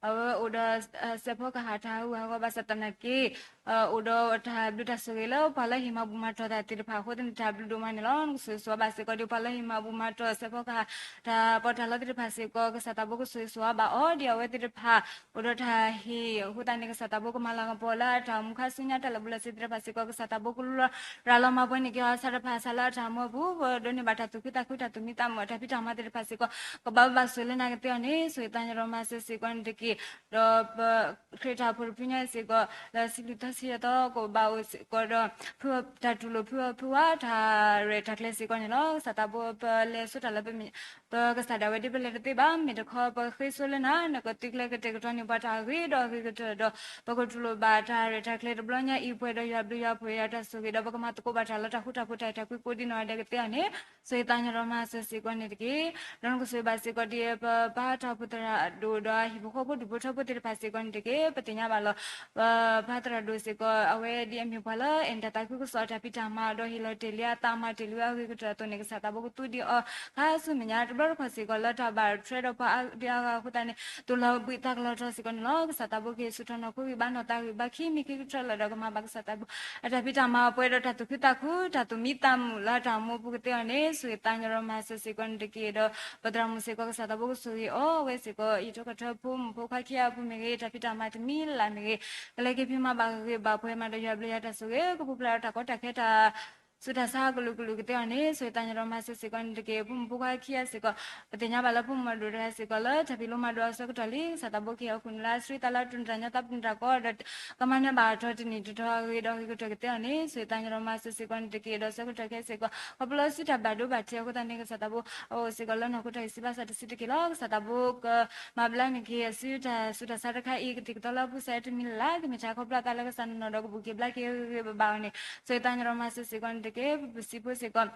အဝဲအိၣ်ဒီး စဲးဖီကဟၣ်တၢ်ဟးဂူာ်ဟးဂီၤဘၣ်ဆၣ်သနာ်က့ အိၣ်ဒီးတၢ်ဘျုးတၢ်ဆိၣ်ဂ့ၤလၢပှၤလၢဟ့ၣ်မၤဘူၣ်မၤတီၢ်တၢ်သ့ၣ်တဖၣ်အဃိသတးန့ၣ် တၢ်ဘျုးဒိၣ်မးန့ၣ်လီၤ. နကဆိၣ်ဂ့ၤဆိၣ်ဝါဘၣ်စ့ၢ်ကီးဒီးပှၤလၢဟ့ၣ်မၤဘူၣ်မၤတီၢ်စဲးဖီကဟၣ် တၢ်ပီးတၢ်လီသ့ၣ်တဖၣ်စ့ၢ်ကီး ကစၢ်သးဘိကဆိၣ်ဂ့ၤဆိၣ်ဝါဘၣ်အီၤ ဒ်အဝဲသ့ၣ်တဖၣ် အိၣ်ဒီးတၢ်ဟ့ၣ်အဃိသတးန့ၣ် ကစၢ်သးဘိကမၤလၤကပီၤလၢအတၢ်အိၣ်မူခါဆူညါ တၢ်လၢာ်ဘူၣ်လၢာ်စ့ၤသ့ၣ်တဖၣ်စ့ၢ်ကီး ကစၢ်သးဘိကလူလီၤရၤလီၤမၤပှဲၤန့ၢ်က့ၤအီၤ ဆၣ်တဖၣ်ဆၣ်လၢအတၢ်မၢပူၤ ပဒိးန့ၢ်ဘၣ်တၢ်သူၣ်ခုသးခု တၢ်သူၣ်မံသးမုာ် တၢ်ဖံးတၢ်မၤသ့ၣ်တဖၣ်စ့ၢ်ကီး ကဘၣ်ဘၣ်ဆိၣ်လၢနၤကသ့အီၤန့ၣ် ဆိၣ်ဂ့ၤသးညီရမၤစၢၤစ့ၢ်ကီးန့ၣ်တက့ၢ်. ဒီးပ ခရံာ်တၢ်အိၣ်ဖှိၣ်တဖုညါအံၤစ့ၢ်ကီး လၢစံးဘျုးထီၣ်ဆံးအသီ ကဘၣ်အိၣ်စ့ၢ်ကီးဒီး ဖုတၢ်တူၢ်လိာ်ဖုအီၣ်ဖုဝါ တၢ်ရဲၣ်တၢ်ကျဲၤစ့ၢ်ကီးန့ၣ်လီၤ. ကစၢ်သးဘိပလဲၤဆိတၢ်လၢ ပကစၢ်ဒၣ်ဝဲဒ်ပလဲၤတသ့ဘၣ် မ့ၢ်တခီ ပဃ့ဆိလၢနၤ နကသုကျဲကတဲာ်ကတီၤန့ၢ်ပှၤတၢ်အဂ့ၤဒီးအဂ့ၤကတၢၢ်ဒီး ပကတူၢ်လိာ်ဘၣ်တၢ်ရဲၣ်တၢ်ကျဲၤတဘျီညါအံၤ ပှဲၤဒီးယွၤဘျုးယွၤဖှိၣ်ယွၤတၢ်ဆိၣ်ဂ့ၤဒီး ပကမၤသကိးဘၣ်တၢ်လၢတၢ်ဃူတၢ်ဖိးတၢ်အဲၣ်တၢ်ကွံကိးဒ်နီၢ်ဂၤဒဲးကသ့အီၤန့ၣ် ဆိၣ်ဂ့ၤသးညီရမၤစၢၤစ့ၢ်ကီးန့ၣ်တက့ၢ်. ဒီးနကဆိၣ်ဂ့ၤဘၣ်စ့ၢ်ကီးဒ်ပပၢ်တၢ်အိၣ်ဖှိၣ်သရၣ်ဒိၣ်ဒီးဟံၣ်ဖိဃီဖိဒူၣ်ဖိထၢဖိသ့ၣ်တဖၣ်စ့ၢ်ကီးန့ၣ်တက့ၢ်. ပသ့ၣ်ညါဘၣ်လီၤ ပပၢ်သရၣ်ဒိၣ်စ့ၢ်ကီး အဝဲဒ်အမ့ၢ်ပှၤလၢအဲၣ်တၢ်သးခုကစီၣ်တၢ်ဖံးတၢ်မၤဒီးဟ့ၣ်လီၤတ့ၢ်လံအသးမၤတ့ၢ်လံအဂ့ၤကတၢၢ်အသိးန့ၣ် ကစၢ်သးဘိကသူဒံးအီၤ ခါဆူမဲာ်ညါတဘျီတခီၣ်စ့ၢ်ကီး လၢတၢ်ဘၣ်ထွဲဒီးပှၤအါဒံအါဂၤအဃိသတးန့ၣ် သိၣ်လီၤဘှံးသးကလီၤထီစ့ၢ်ကီးန့ၣ်လီၤ. ကစၢ်သးဘိကဟ့ၣ်ဆူၣ်ထီၣ်နီၢ်ခိဂံၢ်ဘါနီၢ်သးဂံၢ်ဘါခံမံၤခံကတၢၢ်လၢာ်ဒီး ကမၤဘၣ်ကစၢ်သးဘိ အတၢ်ဖံးတၢ်မၤပှဲၤဒီးတၢ်သူၣ်ခုသးခု တၢ်သူၣ်မံသးမုာ်လၢတၢ်အိၣ်မူပူၤကသ့အီၤန့ၣ် ဆိၣ်ဂ့ၤသးညီရမၤစၢၤစ့ၢ်ကီးန့ၣ်တက့ၢ်. ဒီးပသရၣ်မုၣ်စ့ၢ်ကီး ကစၢ်သးဘိကဆိၣ်ဂ့ၤအီၤ အဝဲစ့ၢ်ကီး ယံာ်ထီၣ်ကထၢ ဖိမုၣ်ဖိခွါခံဂၤအပူၤမ့ၢ်ဂ့ၤ တၢ်ဖံးတၢ်မၤတမံၤလၢ်မ့ၢ်ဂ့ၤ ကလဲၤက့ၤဖံးမၤဘၣ်ဂ့ၤဂ့ၤဘၣ်ပှဲၤမးဒီးယွၤဘျုးယွၤတၢ်ဆိၣ်ဂ့ၤ ကပူၤဖျဲးဒီးတၢ်ကီတၢ်ခဲတၢ် ဆူးတၢ်ဆါကလုာ်ကလုာ်ကသ့အီၤန့ၣ် ဆိၣ်ဂ့ၤသးညီရမၤစၢၤစ့ၢ်ကီးန့ၣ်တက့ၢ်. ဖိမုၣ်ဖိခွါခံဂၤစ့ၢ်ကီး ပသ့ၣ်ညါဘၣ်လၢဖိမုၣ်မၤဒိၣ်တဂၤစ့ၢ်ကီး လၢတၢ်ဖံးလိမၤဒိးအဆၢကတီၢ်လံ ကစၢ်သးဘိကဟ့ၣ်အီၤခိၣ်နူာ်လၢအဆှံသးလၢအတူၢ်တၢ်ညါသးပူၤတၢ်ကီဒီး ကမၤန့ၢ်ဘၣ်အထီတနံၣ်တထီအဂ့ၤဒီးအဂ့ၤကတၢၢ်ကသ့အီၤန့ၣ် ဆိၣ်ဂ့ၤသးညီရမၤစၢၤစ့ၢ်ကီးန့ၣ်တက့ၢ်. ဒီးဆၢကတီၢ်ခဲစ့ၢ်ကီး ခီဖျိလၢစုတၢ်ဘၣ်ဒိဘၣ်ထံးအဃိသတးန့ၣ် ကစၢ်သးဘိ အအိၣ်စ့ၢ်ကီးလၢနီၢ်ခိတၢ်ဂံၢ်စၢ်ဘါစၢ်တစုတက့ၢ်လီၤ. ကစၢ်သးဘိကမၤဘျါန့ၢ်က့ၤအစုတၢ်ဆူးတၢ်ဆါတခါအံၤ ကသံၣ်ကသီလၢအပူၤစဲတမံၤလၢ်လၢ် ကမ့ၢ်တၢ်ခီဖျိအသးလၢကစၢ်နီၢ်နီၢ်ဒီးကဘူၣ်က့ၤဘျါက့ၤဂ့ၤဂ့ၤဘၣ်ဘၣ်အီၤန့ၣ် ဆိၣ်ဂ့ၤသးညီရမၤစၢၤစ့ၢ်ကီးန့ၣ်တက့ၢ်. ပစံးဖိစ့ၢ်ကီး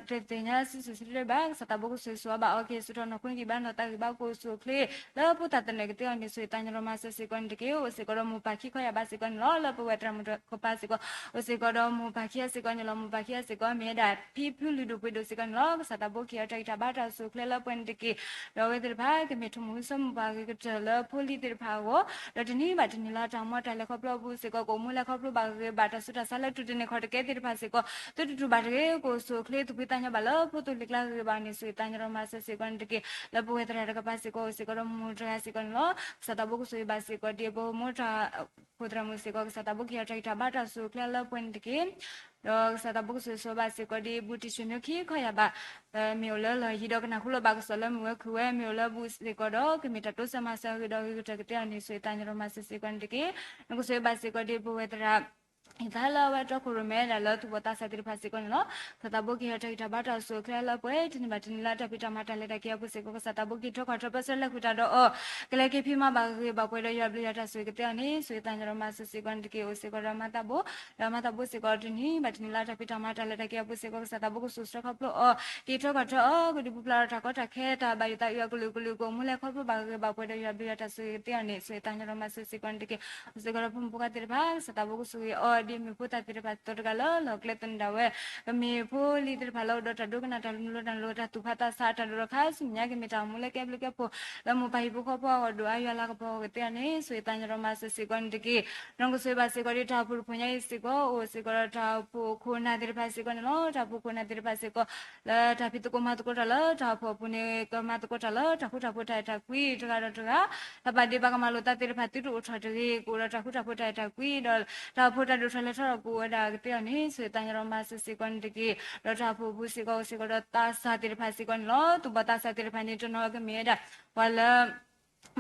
တသ့ၣ်ညါစုစူၣ်စုတဘၣ် ကစၢ်သးဘိကဆိၣ်ဂ့ၤဆိၣ်ဝါဘၣ်အီၤ ကဟ့ၣ်ဆူၣ်ထီၣ်နီၢ်ခိဂံၢ်ဘါနီၢ်သးဂံၢ်ဘါကအိၣ်ဆူၣ်အိၣ်ချ့ လၢဖိသၣ်သနၢၣ်ကသ့အီၤန့ၣ် ဆိၣ်ဂ့ၤသးညီရမၤစၢၤစ့ၢ်ကီးန့ၣ်တက့ၢ်. အိၣ်စ့ၢ်ကီးဒီးမိၢ်ပၢ်ခံခီယၢ်ဘးစ့ၢ်ကီးန့ၣ်လီၤ. လၢပဝဲသရၣ်မုၣ်ကပၤစ့ၢ်ကီး အိၣ်စ့ၢ်ကီးဒီးမိၢ်ပၢ်ခံဂၤစ့ၢ်ကီးန့ၣ်လီၤ. မိၢ်ပၢ်ခံဂၤစ့ၢ်ကီး မ့ၢ်ဝဲဒၣ်ဖံဖုလုၢ်ဒိၣ်ပှ့ၤဒိၣ်စ့ၢ်ကီးန့ၣ်လီၤ. ကစၢ်သးဘိကဟ့ၣ်အီၤတၢ်ဂံၢ်တၢ်ဘါတၢ်အိၣ်ဆူၣ်အိၣ်ချ့လၢပှဲၤန့ၣ်တက့ၢ်. ဒီးအဝဲသ့ၣ်တဖၣ် ကမ့ၢ်ထူၣ်မုၢ်ဟူဆူၣ်မုၢ်ပှၢ်ဂ့ၤကတၢၢ်လၢဖိလံၤသ့ၣ်တဖၣ်အဂီၢ် ဒီးတနံၤဘၣ်တနံၤလၢတၢ်မူအတၢ်လဲၤခီဖျိအပူၤ စ့ၢ်ကီး ကအိၣ်မူလဲၤခီဖျိဘၣ်ဂ့ၤဂ့ၤဘၣ် တၢ်ဆူးတၢ်ဆါလၢတူၢ်တန့ၢ်ခီၣ်တကဲသ့ၣ်တဖၣ်စ့ၢ်ကီး သုတတူၢ်ဘၣ်တဂ့ၤ ကအိၣ်ဆူၣ်အိၣ်ချ့ သူၣ်ဖှံသးညီဘၣ်လၢဖိသိၣ်လံၤကျါဂ့ၤဂ့ၤဘၣ်န့ၣ် ဆိၣ်ဂ့ၤသးညီရမၤစၢၤစ့ၢ်ကီးန့ၣ်တက့ၢ်. လၢပဝဲသရၣ်တကပၤစ့ၢ်ကီး အိၣ်စ့ၢ်ကီးဒီးမိၢ်တဂၤစ့ၢ်ကီးန့ၣ်လီၤ. ကစၢ်သးဘိကဆိၣ်ဂ့ၤဘၣ်စ့ၢ်ကီးဒ်ပမိၢ်တၢ် ဖိသရၣ်မုၣ်စ့ၢ်ကီး ကစၢ်သးဘိကဟ့ၣ်အီၤတၢ်ဂံၢ်တၢ်ဘါတၢ်အိၣ်ဆူၣ်အိၣ်ချ့လၢပှဲၤန့ၣ်တက့ၢ်. ဒီးကစၢ်သးဘိကဆိၣ်ဂ့ၤဆိၣ်ဝါဘၣ်စ့ၢ်ကီးဒ် ဘူးတံၢ်ဆံမၠိခံခီယၢ်ဘး မ့ၢ်အိၣ်လၢလီၢ်ယံၤဒီးကနၢ်ဟူလီၤဘၣ်ကစီၣ်လၢမုၢ်ဝဲခုၣ်ဝဲ မ့ၢ်အိၣ်လၢဘူးစ့ၢ်ကီးဒီး ကမ့ၢ်တၢ်တိစၢၤမၤစၢၤအဂ့ၤဒီးအဂ့ၤကတၢၢ်ကသ့အီၤန့ၣ် ဆိၣ်ဂ့ၤသးညီရမၤစၢၤစ့ၢ်ကီးန့ၣ်တက့ၢ်. နကဆိၣ်ဂ့ၤဘၣ်စ့ၢ်ကီးဒ်ပဝဲသရၣ် ယသးလၢအဝဲတီခိၣ်ရိၣ်မဲဒၣ်လၢသူၣ်ဘီၣ်သးစၢ်သ့ၣ်တဖၣ်စ့ၢ်ကီးန့ၣ်လီၤ. ကစၢ်သးဘိကဟ့ၣ်အီၤတၢ်ဂံၢ်တၢ်ဘါတၢ်အိၣ်ဆူၣ်အိၣ်ချ့လၢပှဲၤ တနံၤဘၣ်တနံၤလၢတၢ်ဖံးတၢ်မၤတၢ်လဲၤတၢ်က့ၤအပူၤစ့ၢ်ကီး ကစၢ်သးဘိကဟ့ၣ်ထီၣ်ခီၣ်ထီၣ်ပၢဆှၢလဲၤဃုာ်တၢ်ဒီးအီၤ ကလဲၤက့ၤဖံးမၤဘၣ်ဂ့ၤဂ့ၤဘၣ်ပှဲၤဒီးယွၤဘျုးယွၤတၢ်ဆိၣ်ဂ့ၤကသ့အီၤန့ၣ် ဆိၣ်ဂ့ၤသးညီရမၤစၢၤစ့ၢ်ကီးန့ၣ်တက့ၢ်. အိၣ်စ့ၢ်ကီးဒီးမါသးဘိ ဒီးမါသးဘိစ့ၢ်ကီးတနံၤဘၣ်တနံၤလၢတၢ်ဖံးတၢ်မၤတၢ်လဲၤတၢ်က့ၤအပူၤစ့ၢ်ကီး ကစၢ်သးဘိကဆိၣ်ဆှၢခီဖျိအီၤ ကဟ့ၣ်ထီၣ်ခီၣ်ထီၣ်အီၤ ကဒုးပူၤဖျါဒီးတၢ်ကီတၢ်ခဲတၢ်ဘၣ်ယိၣ်သးအုးအကလုာ်ကလုာ် ကအိၣ်မူလဲၤခီဖျိဘၣ်ဂ့ၤဂ့ၤဘၣ်ပှဲၤဒီးယွၤဘျုးယွၤတၢ်ဆိၣ်ဂ့ၤကသ့အီၤန့ၣ် ဆိၣ်ဂ့ၤသးညီရမၤစၢၤစ့ၢ်ကီးန့ၣ်တက့ၢ်. အိၣ်စ့ၢ်ကီးဒီးဖိမုၣ်ဖိခွါသ့ၣ်တဖၣ် ကစၢ်သးဘိကဆိၣ်ဂ့ၤအီၤဒ်မ့ၢ်ဖိသၣ်သ့ၣ်တဖၣ်သိးတဂၤလၢလီၢ်ကျဲသနၢၣ်ဒၣ်ဝဲ ကမ့ၢ်ဖိလံၤသ့ၣ်တဖၣ်လၢအိၣ်ဒီးတၢ်ဒိကနၣ်တၢ်လိၤတၢ်လိၤတၢ်သူၣ်ဖးသးဆးတၢ်ဒိၣ်ထီၣ်ခါဆူမဲာ်ညါ ကမ့ၢ်တၢ်အိၣ်မူလၢကဲဘျုးကဲဖှိၣ် လၢမိၢ်ပၢ်ဟံၣ်ဖိဃီဖိအဂီၢ်ဒိၣ်အါယွၤလၤကပီၤအဂီၢ်သ့အီၤန့ၣ် ဆိၣ်ဂ့ၤသးညီရမၤစၢၤစ့ၢ်ကီးန့ၣ်တက့ၢ်. ဒီးကဆိၣ်ဂ့ၤဘၣ်စ့ၢ်ကီးဒ်တၢ်အိၣ်ဖှိၣ်တဖှိၣ်ညါအံၤစ့ၢ်ကီး အိၣ်စ့ၢ်ကီးဒီးတၢ်အိၣ်ဖှိၣ်ခိၣ်နၢ်သ့ၣ်တဖၣ်စ့ၢ်ကီးန့ၣ်လီၤ. တၢ်အိၣ်ဖှိၣ်ခိၣ်နၢ်သ့ၣ်တဖၣ်စ့ၢ်ကီး လၢတၢ်ဖံးသကိးမၤသကိးတၢ်လၢတၢ်အိၣ်ဖှိၣ်အပူၤန့ၣ် ကမၤသကိးတၢ်လၢတၢ်ဃူတၢ်ဖိးတၢ်အဲၣ်တၢ်ကွံတဂၤဒီးတဂၤ တၢ်ဘၣ်ဒ့ဘၣ်ကမၣ်လိာ်သးသ့ၣ်တဖၣ်သုတအိၣ်ထီၣ်တဂ့ၤ ကအိၣ်ဒီးတၢ်ဃူတၢ်ဖိးတၢ်အဲၣ်တၢ်ကွံဒီး တၢ်အိၣ်ဖှိၣ်တၢ်ဒိၣ်ထီၣ်လဲၤထီၣ်ဒီးကအိၣ်ဝဲဒၣ်ကသ့အီၤန့ၣ် ဆိၣ်ဂ့ၤသးညီရမၤစၢၤစ့ၢ်ကီးန့ၣ်တက့ၢ်. ဒီးတၢ်အိၣ်ဖှိၣ်အပူၤစ့ၢ်ကီး အိၣ်စ့ၢ်ကီးဒီးသးစၢ်သ့ၣ်တဖၣ်စ့ၢ်ကီးန့ၣ်လီၤ. သူၣ်ဘီၣ်သးစၢ်သ့ၣ်တဖၣ်န့ၣ် တနီၤကမ့ၢ်ဝဲဒၣ် ပှၤလၢ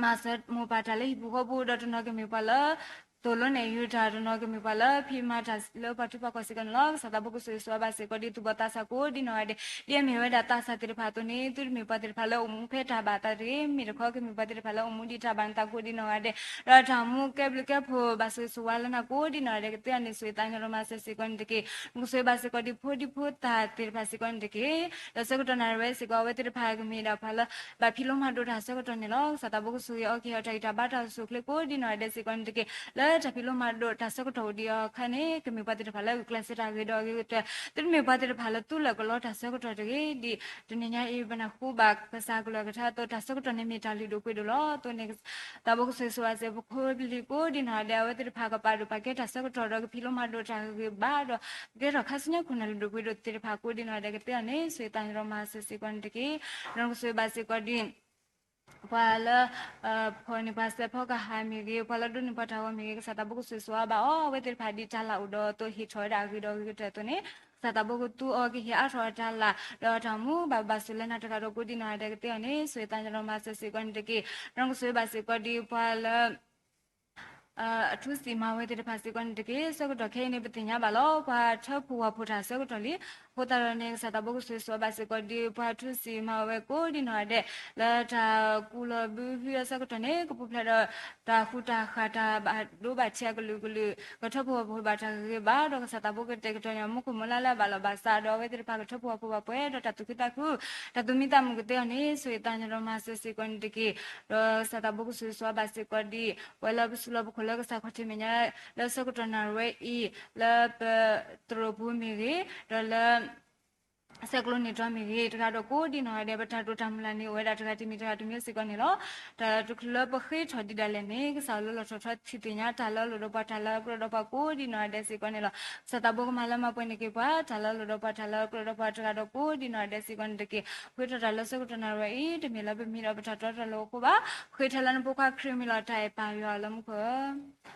မၤစၢၤမိၢ်ပၢ်တၢ်လၢဟံၣ်ပူၤဃီပူၤ ဒီးတနီၤကမ့ၢ်ပှၤလၢ သိၣ်လိနဲၣ်ယုၤတၢ် တနီၤကမ့ၢ်ပှၤလၢဖံးမၤတၢ်လၢပှၤထံပှၤကီၢ်စ့ၢ်ကီးန့ၣ်လီၤ. ကစၢ်သးဘိကဆိၣ်ဂ့ၤဆိၣ်ဝါဘၣ်စ့ၢ်ကီးဒ်သူၣ်ဘီၣ်သးစၢ်ကိးဒ်နီၢ်ဂၤဒဲး ဒ်အမ့ၢ်ဝဲဒၣ်သးစၢ်သ့ၣ်တဖၣ်အသိးန့ၣ် သုတမ့ၢ်ပှၤသ့ၣ်တဖၣ်လၢအိၣ်မူဖဲတၢ်ဘၣ်အသးတဂ့ၤ မ့ၢ်တခီကမ့ၢ်ပှၤသ့ၣ်တဖၣ်လၢအိၣ်မူဒ်တၢ်ဘၣ်အသးကိးဒ်နီၢ်ဂၤဒဲး ဒီးတၢ်အိၣ်မူကဲဘျုးကဲဖှိၣ်ဘၣ်ဆိၣ်ဂ့ၤဆိၣ်ဝါလၢနၤကိးဒ်နီၢ်ဂၤဒဲးကသ့အီၤန့ၣ် ဆိၣ်ဂ့ၤသးညီရမၤစၢၤစ့ၢ်ကီးန့ၣ်တက့ၢ်. နကဆိၣ်ဂ့ၤဘၣ်စ့ၢ်ကီးဒ်ဖိဒံဖိသၣ်သ့ၣ်တဖၣ်စ့ၢ်ကီးန့ၣ်တက့ၢ်. ဒီးဆၢကတီၢ်နၣ်ရံၣ်ဝဲစ့ၢ်ကီး အဝဲသ့ၣ်တဖၣ်ကမ့ၢ်ဒၣ်ပှၤလၢ ဘၣ်ဖံးလိမၤဒိးတၢ်ဆၢကတီၢ်န့ၣ်လီၤ. ကစၢ်သးဘိကဆိၣ်ဂ့ၤအီၤကဟ့ၣ်အီၤတၢ်ဂံၢ်တၢ်ဘါတၢ်အိၣ်ဆူၣ်အိၣ်ချ့ကိးဒ်နီၢ်ဂၤဒဲးစ့ၢ်ကီးန့ၣ်တက့ၢ်. လၢ လၢတၢ်ဖံးလိမၤဒိးတၢ်ဆၢကတီၢ်အိၣ်ဒံးအခါန့ၣ် ကမ့ၢ်ပှၤသ့ၣ်တဖၣ်လၢဂုာ်ကျဲးစၢးတၢ်ဂ့ၤဒီးအဂ့ၤကတၢၢ်, သုတမ့ၢ်ပှၤသ့ၣ်တဖၣ်လၢသူလၢာ်ကလီတၢ်ဆၢကတီၢ်တဂ့ၤဒံး. တနံၤညါအံၤ ပနၢ်ဟူဘၣ်ကစၢ်ကလုၢ်ကထါအသိး တၢ်ဆၢကတီၢ်န့ၣ်မ့ၢ်တၢ်လုၢ်ဒိၣ်ပှ့ၤဒိၣ်လီၤ. အသိးန့ၣ် သးဘိကဆိၣ်ဂ့ၤဆိၣ်ဝါစ့ၢ် ပဖိပလံၤကိးဒံးနီၢ်ဂၤဒဲး အဝဲသ့ၣ်တဖၣ်ကပာ်ဒိၣ်ပာ်ကဲတၢ်ဆၢကတီၢ်ဒီးကဖံးလိမၤဒိးတၢ်ဂ့ၤဂ့ၤဘၣ်ဒီး ကကဲထီၣ်ခါဆူညါခိၣ်နၢ်လုၢ်ဒိၣ်ပှ့ၤဒိၣ်သ့ၣ်တဖၣ်ကိးဒံးနီၢ်ဂၤဒဲးကသ့အီၤန့ၣ် ဆိၣ်ဂ့ၤသးညီဒီးမၤစၢၤစ့ၢ်ကီးန့ၣ်တက့ၢ်. ဒီးနကဆိၣ်ဂ့ၤဘၣ်စ့ၢ်ကီးဒံး ပှၤလၢ ဖီၣ်န့ၢ်ပှၤစဲးဖီကဟၣ်မ့ၢ်ဂ့ၤ, ပှၤလၢဒိးန့ၢ်ပှၤတၢ်ဂီၤမ့ၢ်ဂ့ၤ, ကစၢ်သးဘိကဆိၣ်ဂ့ၤဆိၣ်ဝါဘၣ်အီၤ, အဝဲသ့ၣ်တဖၣ်ဒ်တၢ်လၢအိၣ်ဒီးအသိးဟ့ၣ်ထီၣ်ဝဲဒၣ်အဂ့ၤဒီးအဂ့ၤကတၢၢ်အသိးန့ၣ် ကစၢ်သးဘိကသူအီၤကဟ့ၣ်အါထီၣ်အတၢ်လၢ် ဒီးတၢ်အိၣ်မူဘၣ်ပဘၣ်စၢၤလၢနၤတဂၤဒီးကိးဒံးနီၢ်ဂၤဒဲးကသ့အီၤန့ၣ် ဆိၣ်ဂ့ၤသးညီဒီးမၤစၢၤစ့ၢ်ကီးန့ၣ်တက့ၢ်. ဒီးနကဆိၣ်ဂ့ၤဘၣ်စ့ၢ်ကီးဒံးပှၤလၢ အထူးစံးမၤဝဲသ့ၣ်တဖၣ်စ့ၢ်ကီးန့ၣ်တက့ၢ်. ဆၢကတီၢ်ခဲအံၤန့ၣ် ပသ့ၣ်ညါဘၣ်လီၤ. ပှၤထၢဖှိၣ်ဝၣ်ဖှိၣ်တၢ်ဆၢကတီၢ်လံ. အဃိသတးဒီးန့ၣ် ကစၢ်သးဘိကဆိၣ်ဂ့ၤဆိၣ်ဝါဘၣ်စ့ၢ်ကီးဒံး ပှၤထူးစံးမၤဝဲကိးဒံးနီၢ်ဂၤဒဲး လၢတၢ်ကူၣ်လီၤဘုဟုအဆၢကတီၢ်န့ၣ် ကပူၤဖျဲးဒီး တၢ်ဃူတၢ်ဃာ်တၢ်ဘၣ်ဒိဘၣ်ထံးအကလုာ်ကလုာ် ကထၢဖှိၣ်ဝၣ်ဖှိၣ်ဘၣ်တၢ်ဂ့ၤဂ့ၤဘၣ်ဒီး ကစၢ်သးဘိကတဲာ်ကတီၤန့ၢ်မူခိၣ်မူလါလၢအဘၣ်လီၢ်ဘၣ်စးဒီး အဝဲသ့ၣ်တဖၣ်ကထၢဖှိၣ်ဝၣ်ဖှိၣ်ဘၣ်ပှဲၤဒီးတၢ်သူၣ်ခုသးခု တၢ်သူၣ်မံသးမုာ်ကသ့အီၤန့ၣ် ဆိၣ်ဂ့ၤသးညီဒီးမၤစၢၤစ့ၢ်ကီးန့ၣ်တက့ၢ်. ဒီးကစၢ်သးဘိကဆိၣ်ဂ့ၤဆိၣ်ဝါဘၣ်စ့ၢ်ကီးဒံး ပဝဲလၢပစုလီၢ်ပခိၣ်လၢကစၢ်ခီၣ်ထံးမဲာ်ညါ လၢဆၢကတီၢ်နၣ်ရံၣ်ဝဲအံၤ လၢပသရိာ်ပူၤမ့ၢ်ဂ့ၤ ဒီးလၢ ဆဲးကျိးန့ၢ်တၢ်မ့ၢ်ဂ့ၤ တဂၤဒီးကိးဒံးနီၢ်ဂၤဒဲး ပတၢ်တိာ်တၢ်မုၢ်လၢ်န့ၣ် အိၣ်ဝဲဒၣ်တဂၤတမံၤတဂၤတမံၤစ့ၢ်ကီးန့ၣ်လီၤ. တၢ်တချုးလၢပဃ့ထီၣ်ဒံးဒၣ်လဲာ်န့ၣ် ကစၢ်လၢလီၤထီၣ်ထီထံၣ်သ့ၣ်ညါတၢ်လၢအလိၤဒီးပှၤ တၢ်လၢအကြၢးဒီးပှၤကိးဒံးနီၢ်ဂၤဒဲးစ့ၢ်ကီးန့ၣ်လီၤ. ကစၢ်သးဘိကမၤလၢမၤပှဲၤန့ၢ်က့ၤပှၤ တၢ်လၢအလိၤဒီးပှၤ တၢ်လၢအကြၢးဒီးပှၤတဂၤဒီးကိးဒံးနီၢ်ဂၤဒဲးစ့ၢ်ကီးန့ၣ်တက့ၢ်. ဃ့ထီၣ်တၢ်လၢဆၢကတီၢ်နၣ်ရံၣ်အံၤ တမ့ၢ်လၢပမံဒီးပတၢ်တီတၢ်လိၤအဃိဘၣ်. ဃ့ထဲလၢနဖိခွါခရံာ်မံၤလီၤ. တၢ်အဲၣ်ပၢ်ယွၤလၢမူခိၣ်ဧၢ,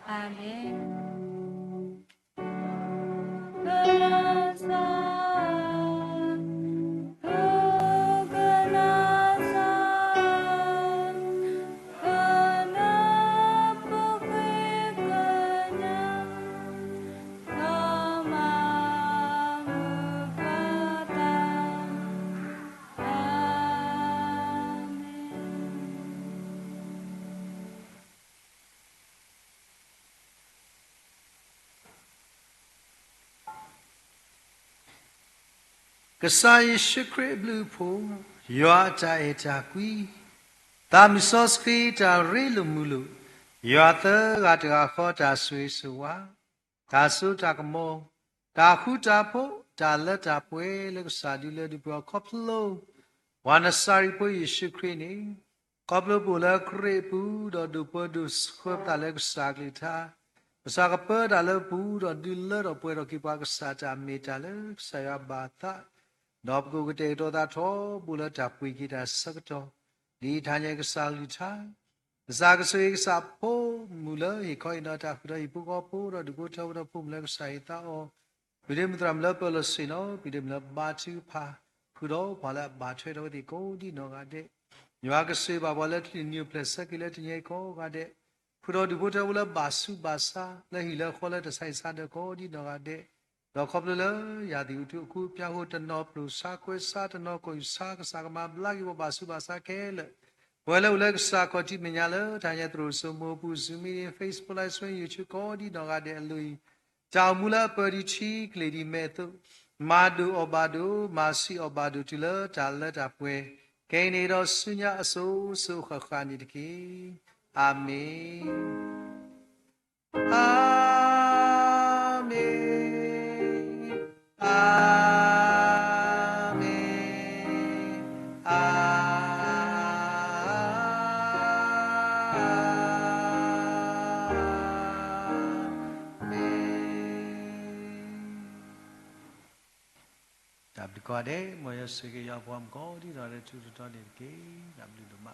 အၤမ့ၣ်. ကစၢ်ယ့ၣ်ၡူးခရံာ်အဘျုးအဖှိၣ်, ယွၤအတၢ်အဲၣ်တၢ်ကွံ, သးမုၢ်စီဆှံတၢ်ရ့လိာ်မုာ်လိာ်, ယွၤသၢဂၤတဂၤဃီတၢ်ဆိၣ်ဂ့ၤဆိၣ်ဝါ, တၢ်စိတၢ်ကမီၤ, တၢ်ဃူတၢ်ဖိး, တၢ်လၢတၢ်ပှဲၤလၢကစၢ်ဒုးလၢဒုးပှဲၤအီၤခီဖျိ ပှၤနစၤရ့းဖိယ့ၣ်ၡူးခရံာ်န့ၣ် ခီဖျိပအိၣ်လၢခရံာ်အပူၤ ဒီးဒိၣ်ပၢၤဒိၣ်ဆှၢပသးလၢကစၢ်အကလုၢ်ကထါ, ကစၢ်ကပၢတၢ်လၢပပူၤဒီးဒုးလၢထီၣ်ပှဲၤထီၣ်က့ၤပှၤကစၢ်တၢ်မ့ၢ်တၢ်လၢကစၢ်ယွၤဘၣ်သး, ဒီးပကအိၣ်ကတဲာ်ကတီၤသးထီဘိလၢတၢ်ပှ့ၤက့ၤတၢ်ဆၢကတီၢ်, ဒ်အံၤတဟါညါကစၢ်ကလုၢ်ကထါ, ကစၢ်ကဆိၣ်ဂ့ၤကစၢ်ဖိမုၣ်လၢဟ့ၣ်ခီဟ့ၣ်နီၤတၢ်ဃုာ်ဒီးဟံၣ်ဖိဃီဖိဒီးဒူၣ်ဖိထၢဖိဒီးဖိမုၣ်လၢကစၢ်ဟ့ၣ်သးအီၤ, ပဒ့မုၣ်သရၣ်မုၣ်လၢပၢၤလီၢ်ဆ့ၣ်နီၤ, ပဒ့မုၣ်လၢဘါထုကဖၣ်, ဃုာ်ဒီးပှၤလၢအဘၣ်ထွဲဒီးအဝဲသ့ၣ်ကိးဒံးနီၢ်ဂၤဒဲး, ယွၤကဆိၣ်ဂ့ၤဘၣ်ပှၤလၢကလုၢ်နံၤအိၣ်ဖျဲၣ်ဆၢက့ၤလၢတနံၤအံၤကိးဂၤဒဲး, ဃုာ်ဒီးဒူၣ်ဖိထၢဖိလၢဘၣ်ဆူးဘၣ်ဆါ လၢဟံၣ်လၢဃီလၢတၢ်ဆါဟံၣ်ဆါဒၢးကိးဒံးနီၢ်ဂၤဒဲး, ဒီးခီဖျိလၢယၤသ့ၣ်အူထူအကူးပၠးဃိတနီၤပျိၢ်ဆါကွဲဆါတနီၤကိၣ်ယူၢ်ဆါ ကစၢ်ကမၤဘျါက့ၤပှၤဘၣ်ဆူးဘၣ်ဆါခဲလၢာ်, ပဝဲလၢအိၣ်လၢကစၢ်ခီၣ်ထံးမဲာ်ညါလၢတဟါညါသရိာ်စိမိၤပူၤ Zoom meeting, Facebook live stream, YouTube ကိးဒံးနီၢ်ဂၤဒဲးအလိၤအံၤ, တၢ်အိၣ်မူလၢအပၢဒံးထံကလ့ၢ်ဒံးမဲာ်အသိး, မၤဒိၣ်အီၣ်ဘၣ်ဒိၣ်, မၤဆံးအီၣ်ဘၣ်ဒိၣ်တုၤလၢတၢ်လၢတၢ်ပှဲၤ, ခဲအံၤန့ၣ်ဒီးဆူညါအစိၤစိၤအဃၣ်ဃၣ်န့ၣ်တက့ၢ်. အၤမ့ၣ်. အၤမ့ၣ်, အၤမ့ၣ်, အၤမ့ၣ်. တၢ်ဘျုးကိးဂၤဒဲး, မ်ယွၤဆိၣ်ဂ့ၤက့ၤယွၤပှၤမုၣ်ကိးဒံးနီၢ်ဂၤဒဲးထူးထူးတီၤတီၤန့ၣ်တက့ၢ်. တၢ်ဘျုးဒိၣ်မး.